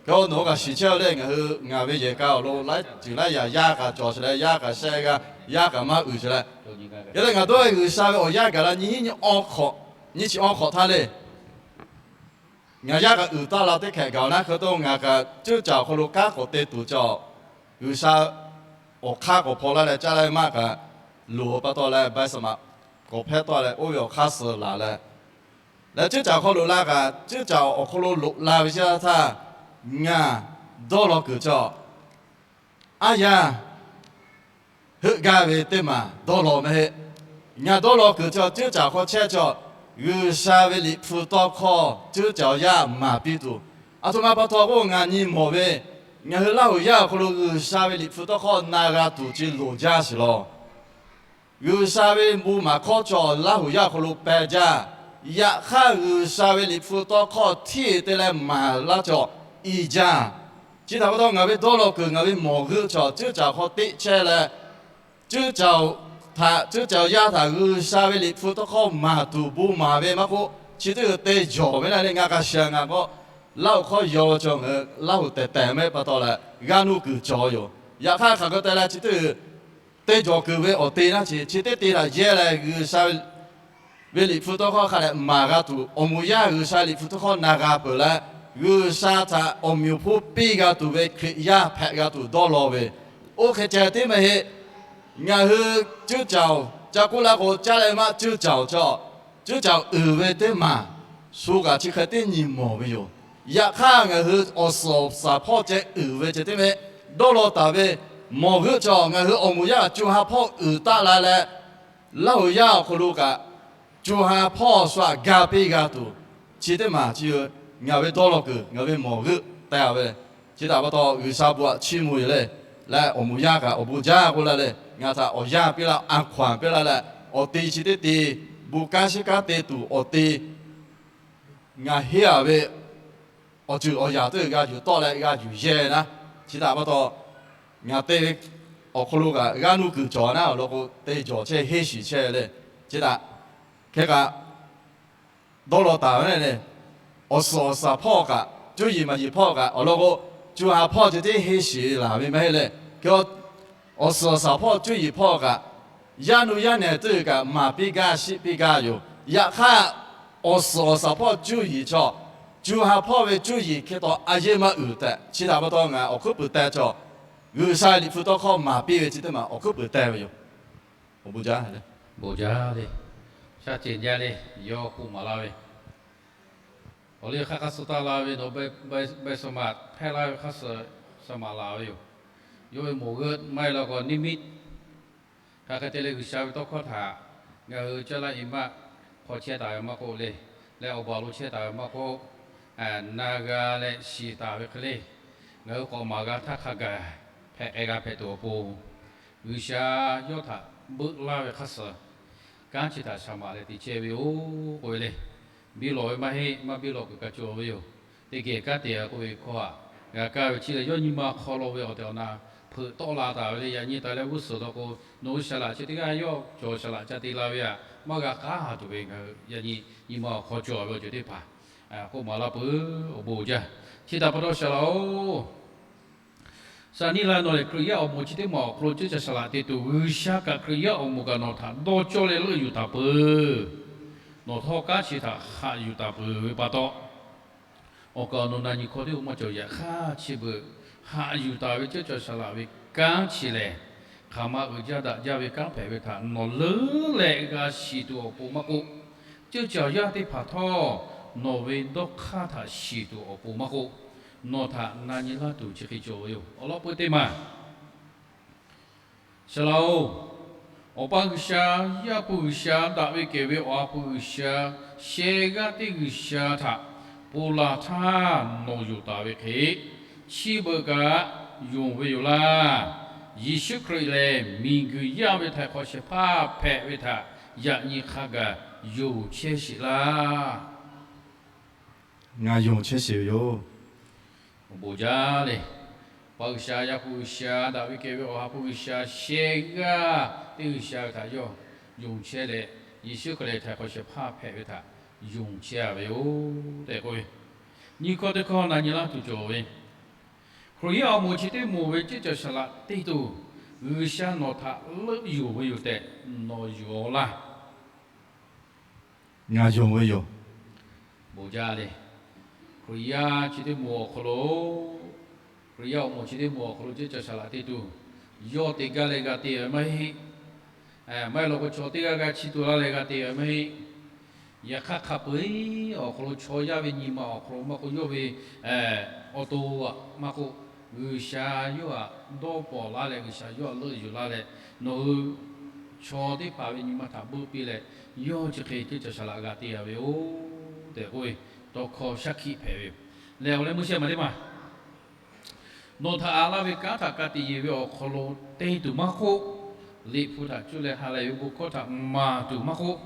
Hk'e nawˬ hui kaꞈ shiˍ chehˇ leh ngaˬ hui ngaˬ ve yehˬ kaꞈ awˬ lo laiˉ ceuˬ laiˉ yaꞈ yaˇ kaꞈ cawˬ sheˍ leh, yaˇ kaꞈ shehˆ g'a, yaˇ kaꞈ maˇ uiˍ sheˍ leh, yaꞈ leh ngaˬ dawˇ ve G'uiˬsha ve awˬ yanˇ gaˬ la nyi hiˉ nyi chi awˇ hk'awꞈ htaˇ le. Ngaˬ yaˇ kaꞈ uiˍ taˍ la teˇ hkehꞈ gaˬ naˉ hk'e to ngaˬ kaꞈ ceuˇ caˬ awˬ hk'aw lo kanˉ k'awꞈ te tuˬ cawˬ. G'uiˬsha awˬ hk'aˇ k'awꞈ hpaw laˇ leh caˇ leh maˇ kaꞈ loˍ pa taw leh bai saˍ maꞈ k'awꞈ hpehˇ tawˆ leh oˇ ve awˬ hk'aˇ suh laˬ leh, leh ceuˇ caˬ awˬ hk'aw lo la kaꞈ ceuˇ caˬ awˬ hk'aw lo loꞈ la ve chi htaˇ, ngaˬ dawˇ law kuiˬ cawˬ. Aˉ yaˇ heuˆ gaˇ ve teˇ maˬ dawˇ law mehˆ heˆ. Ngaˬ dawˇ law kuiˬ cawˬ ceuˇ caˬ hk'aw chehˇ cawˬ, G'uiˬsha ve liꞈ hpu tawˇ hkawˇ ceuˇ caˬ awˬ yaˇ maˍ piˇ tuˬ. Aˬ htoꞈ ma pa taw k'o ngaˬ nyi mawˬ ve, ngaˬ hui Laˇ huˍ yaˇ awˬ hk'aw lo G'uiˬsha ve liꞈ hpu tawˇ hkawˇ na g'a tuˬ chi loˍ jaˇ sheˍ law. G'uiˬsha ve bon maˍ hkawˇ cawˬ Laˇ huˍ yaˇ awˬ hk'aw lo peh jaˇ. Yaꞈ hk'aˇ G'uiˬsha ve liꞈ hpu tawˇ hkawˇ hteˇ te leh maˍ laˇ cawˬ i jaˇ. Chi htaꞈ pa taw ngaˬ ve dawˇ law kuiˬ ngaˬ ve mawˬ g'euˆ cawˬ ceuˇ caˬ hk'aw teˆ chehˇ leh, ceuˇ caˬ htaꞈ ceuˇ caˬ yaˇ htaꞈ G'uiˬsha ve liꞈ hpu tawˇ hkawˇ maˍ tuˬ bon maˍ ve maˇ k'oˆ, chi teˇ g'uˬ te jawˬ ve na le. Ngaˬ kaꞈ shiˍ ngaˬ k'o, Laˇ huˍ hkawˇ yaw ve cawˬ ngaˬ hui Laˇ huˍ tehˬ tehˬ mehˆ pa taw leh g'aˇ nuˇ kuiˬ cawˬ yoˬ. Yaꞈ hk'aˇ hk'aˬ k'ai te leh chi teˇ g'uˬ te jawˬ kuiˬ ve awˬ te naˉ chi, chi teˇ te htaꞈ yehˇ leh G'uiˬsha ve liꞈ hpu tawˇ hkawˇ hk'a dehꞈ maˍ g'a tuˬ, awˬ moˍ yaˇ G'uiˬsha liꞈ hpu tawˇ hkawˇ na g'a peuˬ leh, G'uiˬsha htaꞈ awˬ meꞈ awˬ hponˇ piˇ g'a tuˬ ve Hkriꞈ yaˇ hpehꞈ g'a tuˬ dawˇ law ve. Oˇ hk'e ceh tiˉ maˇ heˆ. Ngaˬ hui ceuˇ caˬ ca k'oˆ laˇ k'o caˇ leh maˇ ceuˇ caˬ cawˬ, ceuˇ caˬ uiˍ ve teˇ maˬ shu kaꞈ chi hk'e teˇ nyi mawˬ ve yoˬ. Yaꞈ hk'aˇ ngaˬ hui awˬ suhˍ awˬ shaˍ hpawˇ ceh uiˍ ve ceh tiˉ mehˆ dawˇ law taˍ ve mawˬ g'euˆ cawˬ ngaˬ hui awˬ moˍ yaˇ co ha hpawˇ uiˍ taˆ la leh, Laˇ huˍ yaˇ awˬ hk'aw lo kaꞈ co ha hpawˇ shu aꞈ ga piˇ g'a tuˬ, chi teˇ maˬ chi ngaˬ ve dawˇ law kuiˬ ngaˬ ve mawˬ g'euˆ teh ve. Chi htaꞈ pa taw G'uiˬsha bon aꞈ chiˇ mvuh yoˬ le. Leh awˬ moˍ yaˇ kaꞈ awˬ bon jaˇ k'oˆ laˇ leh, ngaˬ htaꞈ awˬ yanˇ piˇ laˇ, a hkaw anˬ piˇ laˇ leh, awˬ te chi teˇ te bon kanˉ shiˉ kanˉ te tuˬ awˬ te ngaˬ henˇ a ve awˬ ceuˬ awˬ yaꞈ teˇ g'aˇ yuˬ tawˆ leh g'a yuˬ yehˇ naˉ. Chi htaꞈ pa taw ngaˬ te ve awˬ hk'aw lo kaꞈ g'aˇ nuˇ kuiˬ cawˬ naˉ awˬ lawn k'o, te jawˬ chehˇ henˇ shiˍ chehˇ le. Chi htaꞈ hk'e kaꞈ dawˇ law taˍ ve le. Awˬ suhˍ awˬ shaˍ hpawˇ kaꞈ, cuˇ yiˍ maˍ yiˍ hpawˇ kaꞈ awˬ lawn k'o, co ha hpawˇ ceh tiˉ henˇ shiˍ laˬ ve maˇ heˆ le. Awˬ suhˍ awˬ shaˍ hpawˇ cuˇ yiˍ hpawˇ kaꞈ, yaˇ nu yaˇ nehˬ teˇ kaꞈ maˍ piˇ gaˇ shiˆ piˇ gaˇ yoˬ. Yaꞈ hk'aˇ, awˬ suhˍ awˬ shaˍ hpawˇ cuˇ yiˍ chaw, co ha hpawˇ ve cuˇ yiˍ hk'e taw a yeˇ maˇ uiˍ tehꞈ, chi htaꞈ pa taw ngaˬ awˬ hkuiˉ puiˍ teh chaw, G'uiˬsha liꞈ hpu tawˇ hkawˇ maˍ piˇ ve chi teˇ maˬ awˬ hkuiˉ puiˍ teh ve yoˬ. Awˬ bon jaˇ le. Bon jaˇ le. Shaˉ ceuˬ jaˇ le. Yawˇ k'oˆ maˍ laˇ ve, awˬ liˇ hk'aˇ hk'aˇ suh taˇ la ve nawˬ, bai suh maꞈ hpehˇ laˇ ve hk'aˇ suh, suh maꞈ laˬ ve yoˬ. Yawˇ ve moˍ g'euˆ maˇ heˆ law k'o, niˇmiˆ hk'aˬ hk'e te leh G'uiˬsha ve tawˇ hkawˇ htaꞈ ngaˬ hui caˇ laˇ e maˇ hk'aw chehˇ taˍ ve maˇ k'oˆ le, leh awˬ baˬ lo chehˇ taˍ ve maˇ k'oˆ, na g'a leh shiˍ taˍ ve hk'e le, ngaˬ hui k'awꞈ maˍ g'a htaˇ hk'a gaˬ hpehꞈ k'ai g'a hpehꞈ tuˬ awˬ pon, G'uiˬsha yawˇ htaꞈ beuˆ laˇ ve hk'aˇ suh kanˉ chi htaꞈ shaˍ maꞈ leh te chehˇ ve yoˬ k'oˆ ve le. Biˇ lawˬ ve maˇ heˆ, maˇ biˇ lawˬ kuiˬ kaꞈ cawˬ ve yoˬ. Teˇ geh kanˉ te a k'oˆ ve hkawˇ htaꞈ g'a kaˇ ve chi lehˬ, yawˇ nyi ma hk'aw lo ve awˬ tehˬ awˬ na hpeuꞈ tawˆ la taˍ ve le. Yaꞈ nyi taˍ leh g'uˇ suhˍ taw k'o, nawˬ hui shaˍ laꞈ chi teˇ g'aˇ yawˇ cawˬ shaˍ laꞈ ca te la ve htaꞈ maˇ g'a k'aˉ tuˬ ve ngaˬ hui yaꞈ nyi nyi ma awˬ hk'aw cawˬ ve awˬ ceuˬ teˇ hpaˍ k'oˆ maˍ laˇ peuˬ. Awˬ bon jaˇ. Chi htaꞈ pa taw shaˍ laꞈ-oˬ, Saˍniˇlaˆ nawˬ lehˬ Hkriꞈ yaˇ awˬ moˍ chi teˇ maˬ awˬ hk'aw lo ceuˇ caˬ shaˍ laꞈ te tuˬ, G'uiˬsha kaꞈ Hkriꞈ yaˇ awˬ moˍ kaꞈ nawˬ htaꞈ dawˇ cawˇ leh leuˆ yuˬ taˍ peuˬ. Nawˬ htawˇ kanˉ chi htaꞈ haꞈ yuˬ taˍ peuˬ ve pa taw, awˬ kaˍ nawˬ na nyi hkawˇ teˇ maˇ cawˬ. Yaꞈ hk'aˇ chi beuꞈ haꞈ yuˬ taˍ ve ceuˇ caˬ shaˍ laꞈ ve kanˉ chi lehˬ, hk'aˬ ma uiˍ jaˇ daꞈ jaˇ ve kanˉ hpehꞈ ve htaꞈ nawˬ leuˉ leh g'a shiˍ tuˬ awˬ pon maˇ k'oˆ, ceuˇ caˬ yaˇ teˇ hpaˍ htawˇ nawˬ ve dawˇ hk'aˇ htaꞈ shiˍ tuˬ awˬ pon maˇ k'oˆ, nawˬ htaꞈ na nyi laˇ tuˬ chi hk'e cawˬ ve yoˬ. Awˬ lawn peu teˇ maˬ Saˍ laꞈ-oˬ, Awˬ pa G'uiˬsha, Yaˇ hpu G'uiˬsha, daꞈ ve kehˬ ve Awˬ ha hpu G'uiˬsha, sheh g'aˇ teˇ G'uiˬsha htaꞈ pon la htaˇ nawˬ yonˍ taˍ ve hk'e, chi beuꞈ kaꞈ yonˍ ve yoˬ laˇ. Yeˍsuˆ Hkriꞈ lehˬ miˬguiˬ yaˇ ve htaiˍ hk'awꞈ shehˍ hpaˇ hpehꞈ ve htaꞈ yaꞈ nyi hk'a gaˬ yonˍ chehˇ sheˍ laˇ. Ngaˬ yonˍ chehˇ sheˍ ve yoˬ. Awˬ bon jaˇ le. Awˬ pa G'uiˬsha, Yaˇ hpu G'uiˬsha, daꞈ ve kehˬ ve Awˬ ha hpu G'uiˬsha, sheh g'aˇ teˇ G'uiˬsha ve htaꞈ yawˇ yonˍ chehˇ leh, Yeˍsuˆ Hkriꞈ lehˬ htaiˍ hk'awꞈ shehˍ hpaˇ hpehꞈ ve htaꞈ yonˍ chehˇ a ve yoˬ tehꞈ k'oˆ ve, nyi hkawˇ teˇ hkawˇ na nyi laˇ tuˬ cawˬ ve, Hkriꞈ yaˇ awˬ moˍ chi teˇ moˍ ve ceuˇ caˬ shaˍ laꞈ te tuˬ, G'uiˬsha nawˬ htaꞈ leuˆ yonˍ ve yoˬ tehꞈ nawˬ yonˍ a laˇ. Ngaˬ yonˍ ve yoˬ. Bon jaˇ le. Hkriꞈ yaˇ chi teˇ moˍ awˬ hk'aw lo, Hkriꞈ yaˇ awˬ moˍ chi teˇ moˍ awˬ hk'aw lo ceuˇ caˬ shaˍ laꞈ te tuˬ, yawˇ te gaˇ leh g'a te ve maˇ heˆ. Maˇ heˆ law k'o, chaw teˇ g'aˇ g'aˇ chi tuˬ laˇ leh g'a te ve maˇ heˆ. Yaꞈ hk'aˇ, hk'a peu-eˬ awˬ hk'aw lo chaw yaˇ ve nyi ma awˬ hk'aw lo maˇ k'oˆ, yawˇ ve awˬ to aꞈ maˇ k'oˆ, G'uiˬsha yawˇ htaꞈ dawˇ pawnˍ laˇ leh, G'uiˬsha yawˇ htaꞈ leuˆ yuˬ laˇ leh, nawˬ hui chaw teˇ hpaˍ ve nyi ma htaꞈ beuˆ piˇ leh, yawˇ chi hk'e ceuˇ caˬ shaˍ laꞈ g'a te a ve yoˬ tehꞈ k'oˆ ve tawˇ hkawˇ shaˉ hkiˆ hpehꞈ ve yoˬ. Lehˬ, awˬ leh meuˇ shehˆ maˬ teˇ maˬ nawˬ htaꞈ aꞈ laˇ ve kanˉ htaꞈ ka tiꞈ yeˬ ve awˬ hk'aw lo te tuˬ maˇ k'oˆ, Liꞈ hpu htaꞈ cuˇ leh ha lehˬ ve bon hkawˇ htaꞈ maˍ tuˬ maˇ k'oˆ,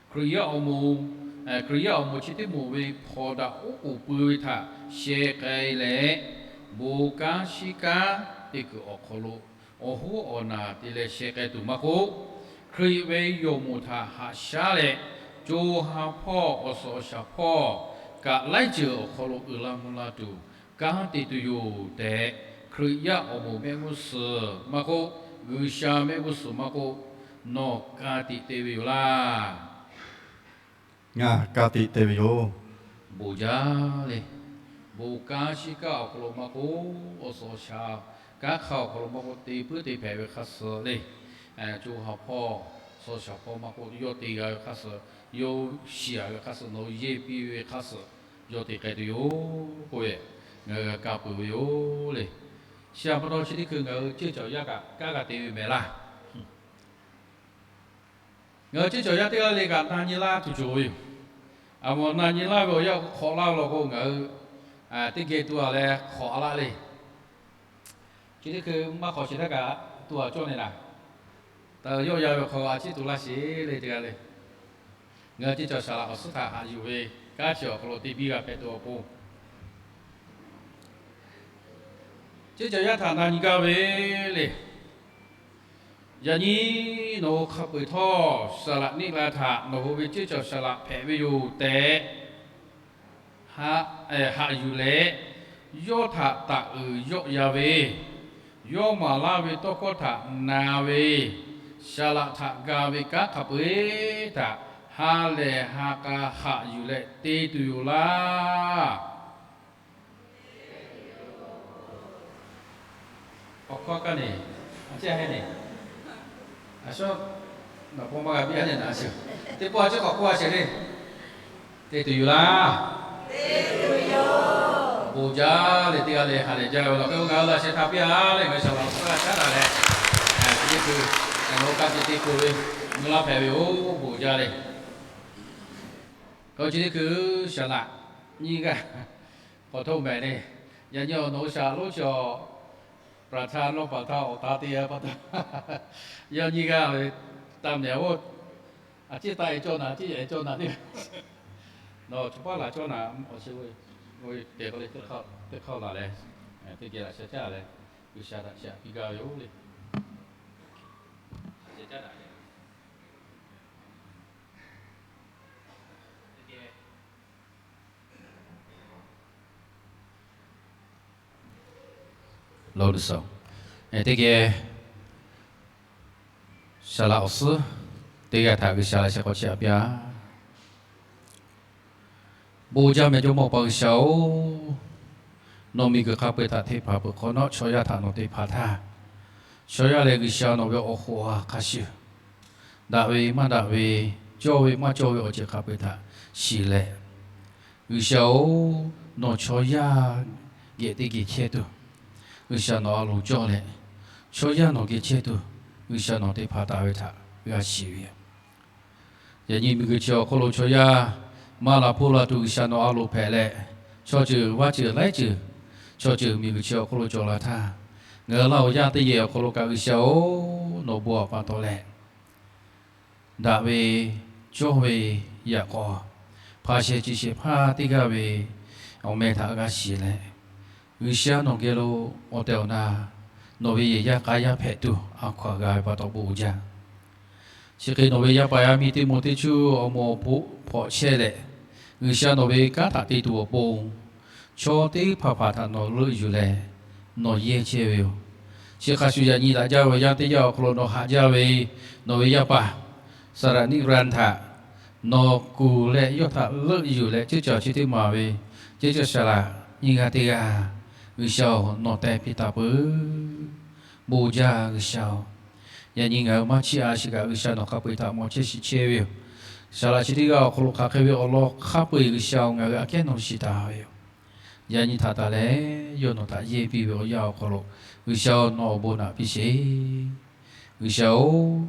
Hkriꞈ yaˇ awˬ moˍ, Hkriꞈ yaˇ awˬ moˍ chi teˇ moˍ ve hpawnˬ daꞈ oˉ k'oˍ pui ve htaꞈ sheh k'ai leh, bon kanˉ shiˉ kanˉ te kuiˬ awˬ hk'aw lo awˬ hoˉ awˬ naˬ te leh sheh k'ai tuˬ maˇ k'oˆ, Hkriꞈ ve yawˬ moˍ htaꞈ haꞈ shaˉ leh, co ha hpawˇ awˬ suhˍ awˬ shaˍ hpawˇ kaꞈ laiˉ ceuˬ awˬ hk'aw lo uiˍ la mvuh la tuˬ kanˉ te tuˬ yoˬ tehꞈ, Hkriꞈ yaˇ awˬ moˍ mehˆ g'uˇ suhˍ maˇ k'oˆ, G'uiˬsha mehˆ g'uˇ suhˍ maˇ k'oˆ, nawˬ ka tiꞈ te ve yoˬ laˇ. Ngaˬ ka tiꞈ te ve yoˬ. Bon jaˇ le. Bon kanˉ shiˉ kanˉ awˬ hk'aw lo maˇ k'oˆ, awˬ suhˍ awˬ shaˍ kanˉ hk'a awˬ hk'aw lo maˇ k'oˆ, te puiˉ te hpehꞈ ve hk'a suh le, co ha hpawˇ suhˍ shaˍ hpawˇ maˇ k'oˆ, yawˇ te g'a ve hk'a suh, yawˇ shiˍ a ve hk'a suh, nawˬ hui yehˇ piˇ ve hk'a suh, yawˇ te k'ai tuˬ yoˬ k'oˆ ve, ngaˬ hui g'a ka peuˬ ve yoˬ le. Chi htaꞈ pa taw chi teˇ hkui ngaˬ hui ceuˇ caˬ yaˇ kaꞈ kanˉ g'a te ve mehˍ laˇ. Ngaˬ hui ceuˇ caˬ yaˇ teˇ g'aˇ le kaꞈ na nyi laˇ tuˬ cawˬ ve yoˬ. Aˬ mawˬ na nyi laˇ ve awˬ yanˇ hk'awꞈ laˇ ve law k'o, ngaˬ hui teˇ geh tu a leh hk'awꞈ a laˇ le. Chi teˇ hkui maˇ hk'awꞈ sheˍ htaˇ kaꞈ tu a cawˇ ne laˬ. Taˇ yawˆ yan ve hk'aw a ciˉ tu laˇ sheˍ le teˇ g'aˇ le. Ngaˬ hui ceuˇ caˬ shaˍ laꞈ awˬ suhˉ htaꞈ haꞈ yuˬ ve kanˉ chi awˬ hk'aw lo te biˇ g'a hpehꞈ tuˬ awˬ pon, ceuˇ caˬ yaˇ htaꞈ na nyi gaˇ ve le. Yaꞈ nyi nawˬ hui hk'a peu-eˬ htawˇ, saˍ laꞈ neˆ la htaꞈ nawˬ hui ve ceˇ cawˬ saˍ laꞈ hpehꞈ ve yoˬ tehꞈ haꞈ yuˬ leh, yawˇ htaꞈ taꞈ uiˍ yawˆ yan ve, yawˇ maˍ laˇ ve tawˇ hkawˇ htaꞈ na ve, saˍ laꞈ htaꞈ ga ve kanˉ hk'a peu-eˬ htaꞈ ha lehˬ ha k'a haꞈ yuˬ leh te tuˬ yoˬ laˇ. Awˬ hkawˇ kaˇ neˬ, a ciˉ a hehnˇ neˬ, a shawˉ, nawˬ hpawˇ maˇ g'a piˇ a neˬ naꞈ sheˍ. Teˇ pawˆ a ciˉ k'awꞈ k'oˆ a sheˍ le. Te tuˬ yoˬ laˇ. Bon jaˇ le. Teˇ g'aˇ le ha lehˬ jaˇ ve law k'o, ngaˬ hui laꞈ sheh htaꞈ piˇ a le, ngaˬ hui saˍ laꞈ awˬ hk'aˇ g'a caˉ daꞈ leh, chi teˇ hkui ngaˬ hui kanˉ te teˇ hkui ve, mvuhˇ laˇ hpehꞈ ve yoˬ. Bon jaˇ le. K'o chi teˇ hkui saˍ laꞈ nyiˇ g'aˇ k'awꞈ htoˆ mehˍ le. Yaꞈ nyi awˬ nawˬ hui saˍ laꞈ lonˉ chi awˬ ประธาน lawˇ ประธาน awˬ ta te a pa taw, yawˇ nyiˇ g'aˇ ve taˇ mehˍ oˬ. A ciˉ taˇ e cawˇ naˍ, a ciˉ yaꞈ e cawˇ naˍ teˇ, nawˬ chaw paˉ laˬ cawˇ naˍ, awˬ chi ve te k'o le, teˇ hk'aˇ laˬ leh, teˇ geh laꞈ sheh caˉ leh, G'uiˬsha htaꞈ chiˇ aꞈ piˇ gaˇ ve yoˬ le. Teˇ geh saˍ laꞈ awˬ suhˉ teˇ g'aˇ htaꞈ G'uiˬsha laꞈ sheh k'awꞈ chiˇ aꞈ piˇ a. Bon jaˇ meh Jawˇmawˇ pa G'uiˬsha-oˬ, nawˬ miˬguiˬ hk'a peu-eˬ htaꞈ hteˇ hpaˍ peuˬ hk'awꞈ nawˉ, chaw yaˇ htaꞈ nawˬ te hpanˍ htaˇ, chaw yaˇ leh G'uiˬsha nawˬ ve awˬ hoꞈ awˬ ha hk'a shuˍ, daꞈ ve maˇ daꞈ ve, cawˇ ve maˇ cawˇ ve awˬ ceuˬ hk'a peu-eˬ htaꞈ shiˍ leh, G'uiˬsha-oˬ, nawˬ chaw yaˇ geh teˇ geh chehˇ tuˬ, G'uiˬsha nawˬ a loˍ cawˇ leh, chaw yaˇ nawˬ geh chehˇ tuˬ, G'uiˬsha nawˬ te hpanˍ taˍ ve htaꞈ g'a shiˍ ve yoˬ. Yaꞈ nyi miˬguiˬ chi awˬ hk'aw lo chaw yaˇ maˇ la hpoˇ la tuˬ G'uiˬsha nawˬ a loˍ hpehꞈ leh, chaw ceuˬ vaˇ ceuˬ laiˉ ceuˬ, chaw ceuˬ miˬguiˬ chi awˬ hk'aw lo cawˬ la htaˇ, ngaˬ hui laˇ awˬ yanˇ teˇ yehˬ awˬ hk'aw lo kaꞈ G'uiˬsha-oˬ, nawˬ bon awˬ pa taw leh, daꞈ ve, cawˇ ve, yaꞈ k'aw hpanˍ shehˍ ciˬ shehˍ hpaˇ teˇ g'aˇ ve awˬ meh htaꞈ g'a shiˍ leh, G'uiˬsha nawˬ geh lo awˬ tehˬ awˬ na nawˬ ve yehˬ yaˇ k'a yaˇ hpehꞈ tuˬ a hkaw aꞈ g'a ve pa taw bon jaˇ. Chi hk'e nawˬ ve yaˇ paˍ yaˇ miˇ teˇ moˍ teˇ cuˇ awˬ moˍ awˬ hpawꞈ chehˇ leh, G'uiˬsha nawˬ ve kanˉ htaꞈ te tuˬ awˬ pon, chaw teˇ hpaˍ hpaˍ htaꞈ nawˬ leuˆ yuˬ leh nawˬ yehˇ chehˇ ve yoˬ. Chi hk'a shuˍ yaꞈ nyi daꞈ jaˇ ve awˬ yanˇ teˇ yanˇ awˬ hk'aw lo nawˬ haꞈ jaˇ ve nawˬ ve yaˇ paˍ Saˍraˍniˆ Raˇ htaꞈ nawˬ kuˬ leh yawˇ htaꞈ leuˆ yuˬ leh ceˇ cawˬ chi teˇ maˬ ve ceˇ cawˬ saˍ laꞈ nyiˇ g'aˇ teˇ g'aˇ, G'uiˬsha-oˬ, nawˬ teh piˇ taˍ peuˬ. Bon jaˇ G'uiˬsha-oˬ, yaꞈ nyi ngaˬ hui maˇ chiˇ a shiˍ kaꞈ G'uiˬsha nawˬ hk'a peu-eˬ htaꞈ mawˬ chehˇ shiˍ chehˇ ve yoˬ. Saˍ laꞈ chi teˇ g'aˇ awˬ hk'aw lo hk'aˬ hk'e ve awˬ lawn hk'a peu-eˬ G'uiˬsha-oˬ, ngaˬ hui aꞈ kehˉ nawˬ shiˍ taˍ ve yoˬ. Yaꞈ nyi htaꞈ taˍ leh yawˇ nawˬ htaꞈ yehˇ piˇ ve awˬ yanˇ awˬ hk'aw lo, G'uiˬsha-oˬ, nawˬ awˬ bon naꞈ piˇ sheˍ. G'uiˬsha-oˬ,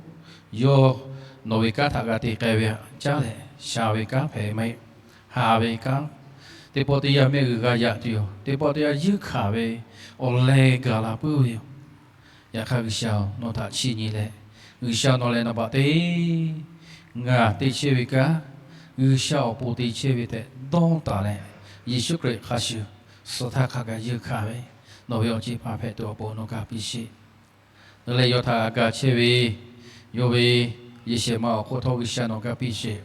yawˇ nawˬ ve kanˉ htaꞈ g'a te k'ai ve htaꞈ caˉ leh, sha ve kanˉ hpehꞈ maˇ heˆ. Haˍ ve kanˉ, teˇ pawˆ teˇ yanˇ mehˆ g'uiˬ g'a yaꞈ tuˬ yoˬ. Teˇ pawˆ teˇ yanˇ yeunˇ hkanˍ ve awˬ leh gaˬ la puiˉ ve yoˬ. Yaꞈ hk'aˇ G'uiˬsha-oˬ, nawˬ htaꞈ chiˇ nyi leh, G'uiˬsha nawˬ lehˬ naˍ baꞈ te, ngaˬ te chehˇ ve kanˉ, G'uiˬsha awˬ pon te chehˇ ve tehꞈ dawˇ taˍ leh, Yeˍsuˆ Hkriꞈ hk'a shuˍ suh htaˇ hk'a gaˬ yeunˇ hkanˍ ve, nawˬ ve awˬ ceˇ hpaˇ hpehꞈ tuˬ awˬ pon nawˬ ga piˇ sheˍ. Leuˉ leh yawˇ htaꞈ g'a chehˇ ve, yawˇ ve yehˬ shehˍ ma awˬ hk'oˆ htawˇ G'uiˬsha nawˬ ga piˇ sheˍ.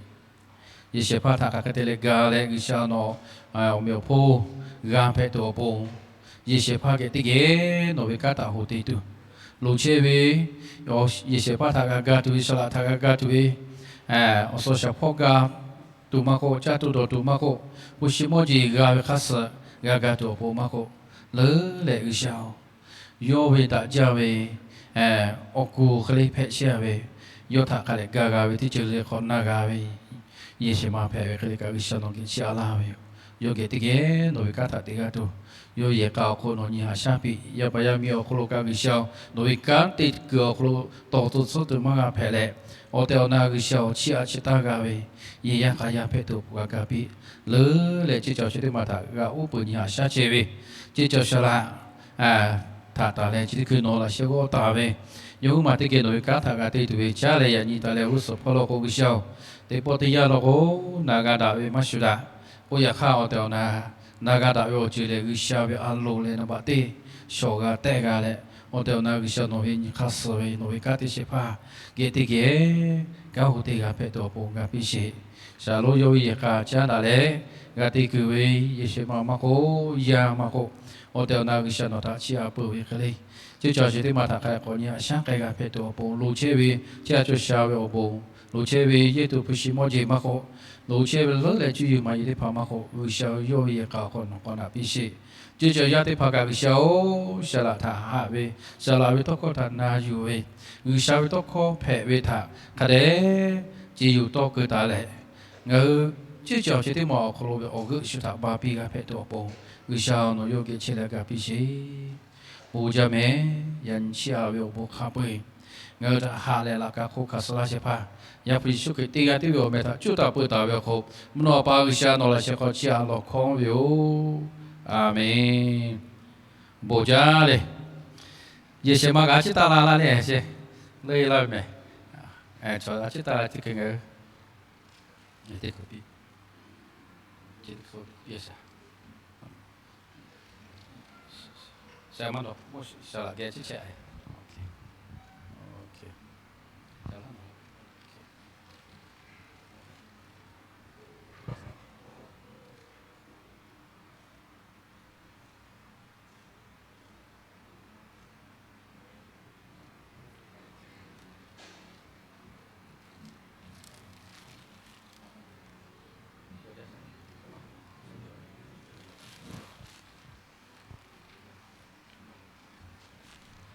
Yehˬ shehˍ hpaˇ htaꞈ hk'aˬ hk'e te leh ga leh G'uiˬsha nawˬ awˬ meꞈ awˬ hponˇ g'a hpehꞈ tuˬ awˬ pon, yehˬ shehˍ hpaˇ geh teˇ geh nawˬ ve kanˉ htaꞈ hoꞈ te tuˬ, loˍ chehˇ ve yehˬ shehˍ hpaˇ htaꞈ g'a ga tuˬ ve, saˍ laꞈ htaꞈ g'a ga tuˬ ve, awˬ suhˍ shaˍ hpawˇ ga tuˬ maˇ k'oˆ, caˇ tuˬ dawˬ tuˬ maˇ k'oˆ, hpu shi mawˇ jeˬ g'a ve hk'a suhˍ g'a ga tuˬ awˬ pon maˇ k'oˆ, leuˉ leh G'uiˬsha-oˬ, yawˇ ve daꞈ jaˇ ve awˬ kuˬ hk'e le hpehꞈ chehˇ ve, yawˇ htaꞈ hk'a dehꞈ ga g'a ve teˇ ceuˬ le hk'awꞈ na g'a ve, yehˬ shehˍ ma hpehꞈ ve hk'e le kaꞈ G'uiˬsha nawˬ geh chiˇ aꞈ laˇ ve yoˬ. Yawˇ geh teˇ geh nawˬ ve kanˉ htaꞈ te g'a tuˬ, yawˇ yehˬ k'a awˬ hk'oˆ nawˬ nyi haꞈ shaˉ piˇ. Yaˇ paˍ yaˇ miˇ awˬ hk'aw lo kaꞈ G'uiˬsha-oˬ, nawˬ ve kanˉ te kuiˬ awˬ hk'aw lo tawˍ tcuh tsuhˉ tuˬ maˇ g'a hpehꞈ leh, awˬ tehˬ awˬ na G'uiˬsha-oˬ, chiˇ aꞈ chi taˇ g'a ve yehˬ yaˇ k'a yaˇ hpehꞈ tuˬ awˬ pon g'a ga piˇ. Leuˉ leh ceˇ cawˬ chi teˇ maˬ htaꞈ g'a uˉ peunˍ nyi haꞈ shaˉ chehˇ ve ceˇ cawˬ saˍ laꞈ htaꞈ taˍ leh chi teˇ hkui nawˬ laꞈ sheh g'awˇ taˍ ve, yawˇ huiˉ maˬ teˇ geh nawˬ ve kanˉ htaꞈ g'a te tuˬ ve caˉ leh, yaꞈ nyi taˍ leh g'uˇ suhˍ hpawˇ law k'o G'uiˬsha-oˬ, teˇ pawˆ teˇ yanˇ law k'o na g'a daꞈ ve maˇ shuˍ daꞈ. Oˇ yaꞈ hk'aˇ awˬ tehˬ awˬ na na g'a daꞈ ve awˬ ceuˬ lehˬ, G'uiˬsha ve a loˍ leh naˍ baꞈ teˇ shawˍ g'a tehˆ g'a leh, Awˬ tehˬ awˬ na G'uiˬsha nawˬ ve nyi hk'aˇ suh ve nawˬ ve kanˉ te shehˍ hpaˇ geh teˇ geh kanˉ hu te g'a hpehꞈ tuˬ awˬ pon g'a piˇ sheˍ. Shaˍlonˍ yawˇ ve yehˬ k'a caˉ daꞈ leh g'a te kuiˬ ve yehˬ shehˍ ma maˇ k'oˆ, yaˇ maˇ k'oˆ, awˬ tehˬ awˬ na G'uiˬsha nawˬ htaꞈ chiˇ aꞈ peuˬ ve hk'e le, ceˇ cawˬ chi teˇ maˇ htaꞈ hk'a k'awꞈ nyi aꞈ shaˉ k'ai g'a hpehꞈ tuˬ awˬ pon, loˍ chehˇ ve ceˇ a cawˬ sha ve awˬ bon, loˍ chehˇ ve yehˇ tuˬ hpu shi mawˇ jeˬ maˇ k'oˆ, loˍ chehˇ ve leuˉ leh cuˇ yiˍ maˍ yiˍ teˇ hpaˍ maˇ k'oˆ, G'uiˬsha ve yawˇ ve yehˬ k'a awˬ hk'aw nawˬ k'awꞈ naꞈ piˇ sheˍ. Ceˇ cawˬ yaˇ teˇ hpaˍ kaꞈ G'uiˬsha-oˬ, saˍ laꞈ htaꞈ haꞈ ve, saˍ laꞈ ve tawˇ hkawˇ htaꞈ na yuˬ ve, G'uiˬsha ve tawˇ hkawˇ hpehꞈ ve htaꞈ hk'a dehꞈ ce yuˬ tawˇ keu taˍ leh, ngaˬ hui ceˇ cawˬ chi teˇ maˬ awˬ hk'aw lo ve awˬ g'euˆ shu htaꞈ ba piˇ g'a hpehꞈ tuˬ awˬ pon, G'uiˬsha nawˬ yawˇ geh chehˇ leh g'a piˇ sheˍ. Bon jaˇ mehˍ. Yaꞈ nyi chiˇ aꞈ ve awˬ bon hk'a peu-eˬ ngaˬ hui htaꞈ haꞈ leh laꞈ ka hk'oˆ hkanˍ suh laˇ shehˍ hpaˇ, Yaˇ hpu Yeˍsuˆ Hkriꞈ teˇ g'aˇ tiˉ ve awˬ meh htaꞈ cuˇ taˍ peuˬ taˍ ve awˬ hk'oˆ, mvuhˇ naw pa G'uiˬsha nawˬ laꞈ sheh hk'aw chiˇ aꞈ lawˬ hkawˇ ve yoˬ. A menˍ. Bon jaˇ le. Yehˬ shehˍ ma kaꞈ a ciˉ taˇ la laˇ le sheˍ. Leuˆ laˇ ve mehˍ. Chaw a ciˉ taˇ la teˇ hkui ngaˬ hui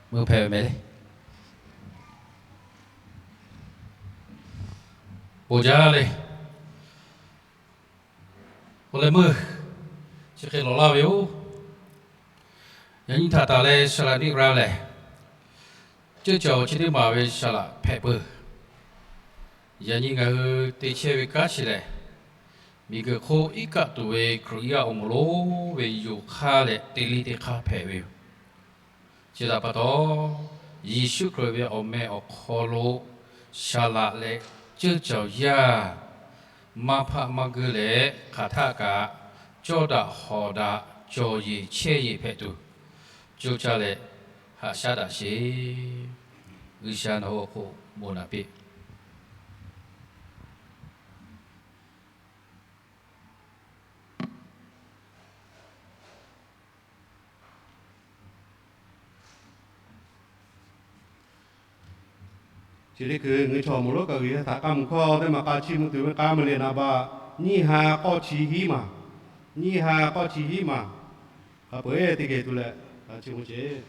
Meuˇ hpehꞈ ve mehˍ le. Bon jaˇ le. K'o leh meuˇ chi hk'e lawˬ laˇ ve yoˬ. Yaꞈ nyi htaꞈ taˍ leh saˍ laꞈ niˆ ra lehˬ, ceˇ cawˬ chi teˇ maˬ ve saˍ laꞈ hpehꞈ peuˬ. Yaꞈ nyi ngaˬ hui te chehˇ ve kanˉ chi lehˬ, miˬguiˬ hk'oˆ iˉ kaˆ tuˬ ve Hkriꞈ yaˇ awˬ moˍ lonˉ ve yoˬ hk'aˇ leh te liˇ teˇ hk'aˇ hpehꞈ ve yoˬ. Chi htaꞈ pa taw, Yeˍsuˆ Hkriꞈ ve awˬ meh awˬ hk'aw lo saˍ laꞈ leh ceˇ cawˬ yaˇ maˇ hpaˆ maˇ guˇ leh hk'aˬ htaˆ kaꞈ cawˇ daꞈ hawˍ daꞈ cawˬ yeˬ chehˇ yeˬ hpehꞈ tuˬ, coˇ caˇ leh haꞈ shaˉ daꞈ sheˍ. G'uiˬsha nawˬ hui awˬ hk'oˆ bon naꞈ piˇ. Chi teˇ hkui ngaˬ hui chaw awˬ moˍ lonˉ kaꞈ G'uiˬsha htaꞈ k'a mvuhˬ hkawˇ teˇ maˬ k'a chiˇ mvuh tuˬ ve k'a mvuhˬ leh naˍ baꞈ nyiˇ ha k'awˇ chi hiˉ maˬ, nyiˇ ha k'awˇ chi hiˉ maˬ, hk'a peu-eˬ teˇ geh tuˬ leh k'a chiˇ mvuh sheˍ.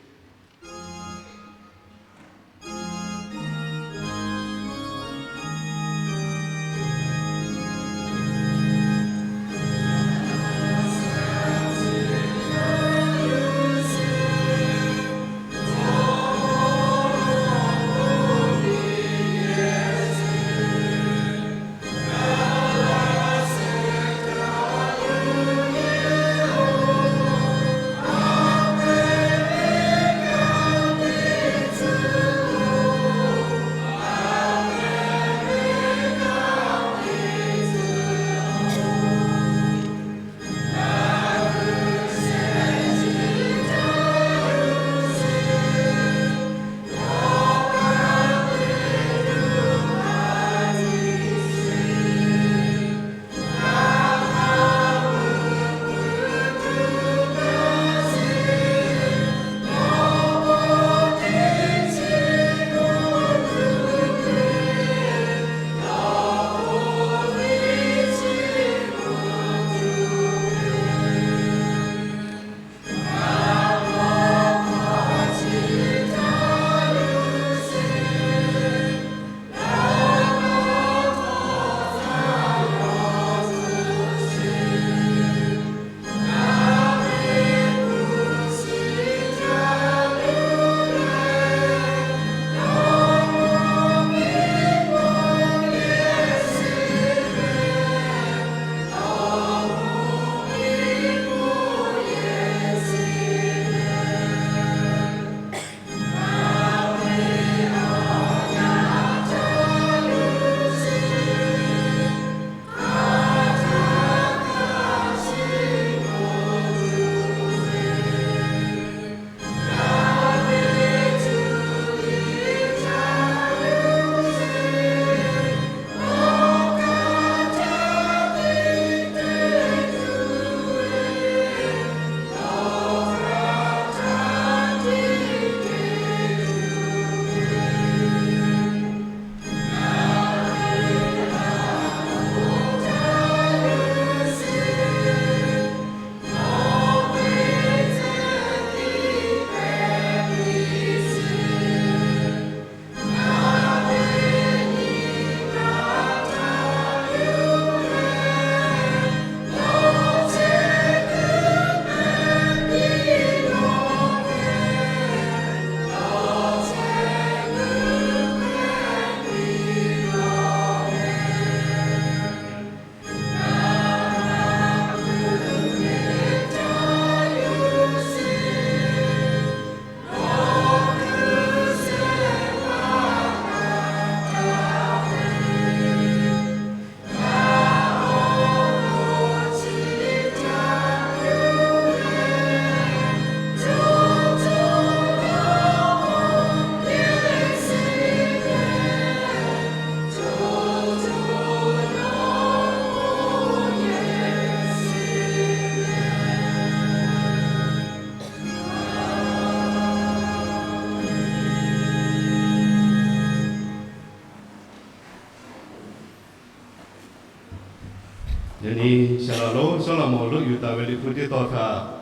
Yaꞈ nyi saˍ laꞈ lonˉ Sawˉlaꞈmonˍ awˬ loˉ yuˬ taˍ ve Liꞈ hpu teˇ tawn htaꞈ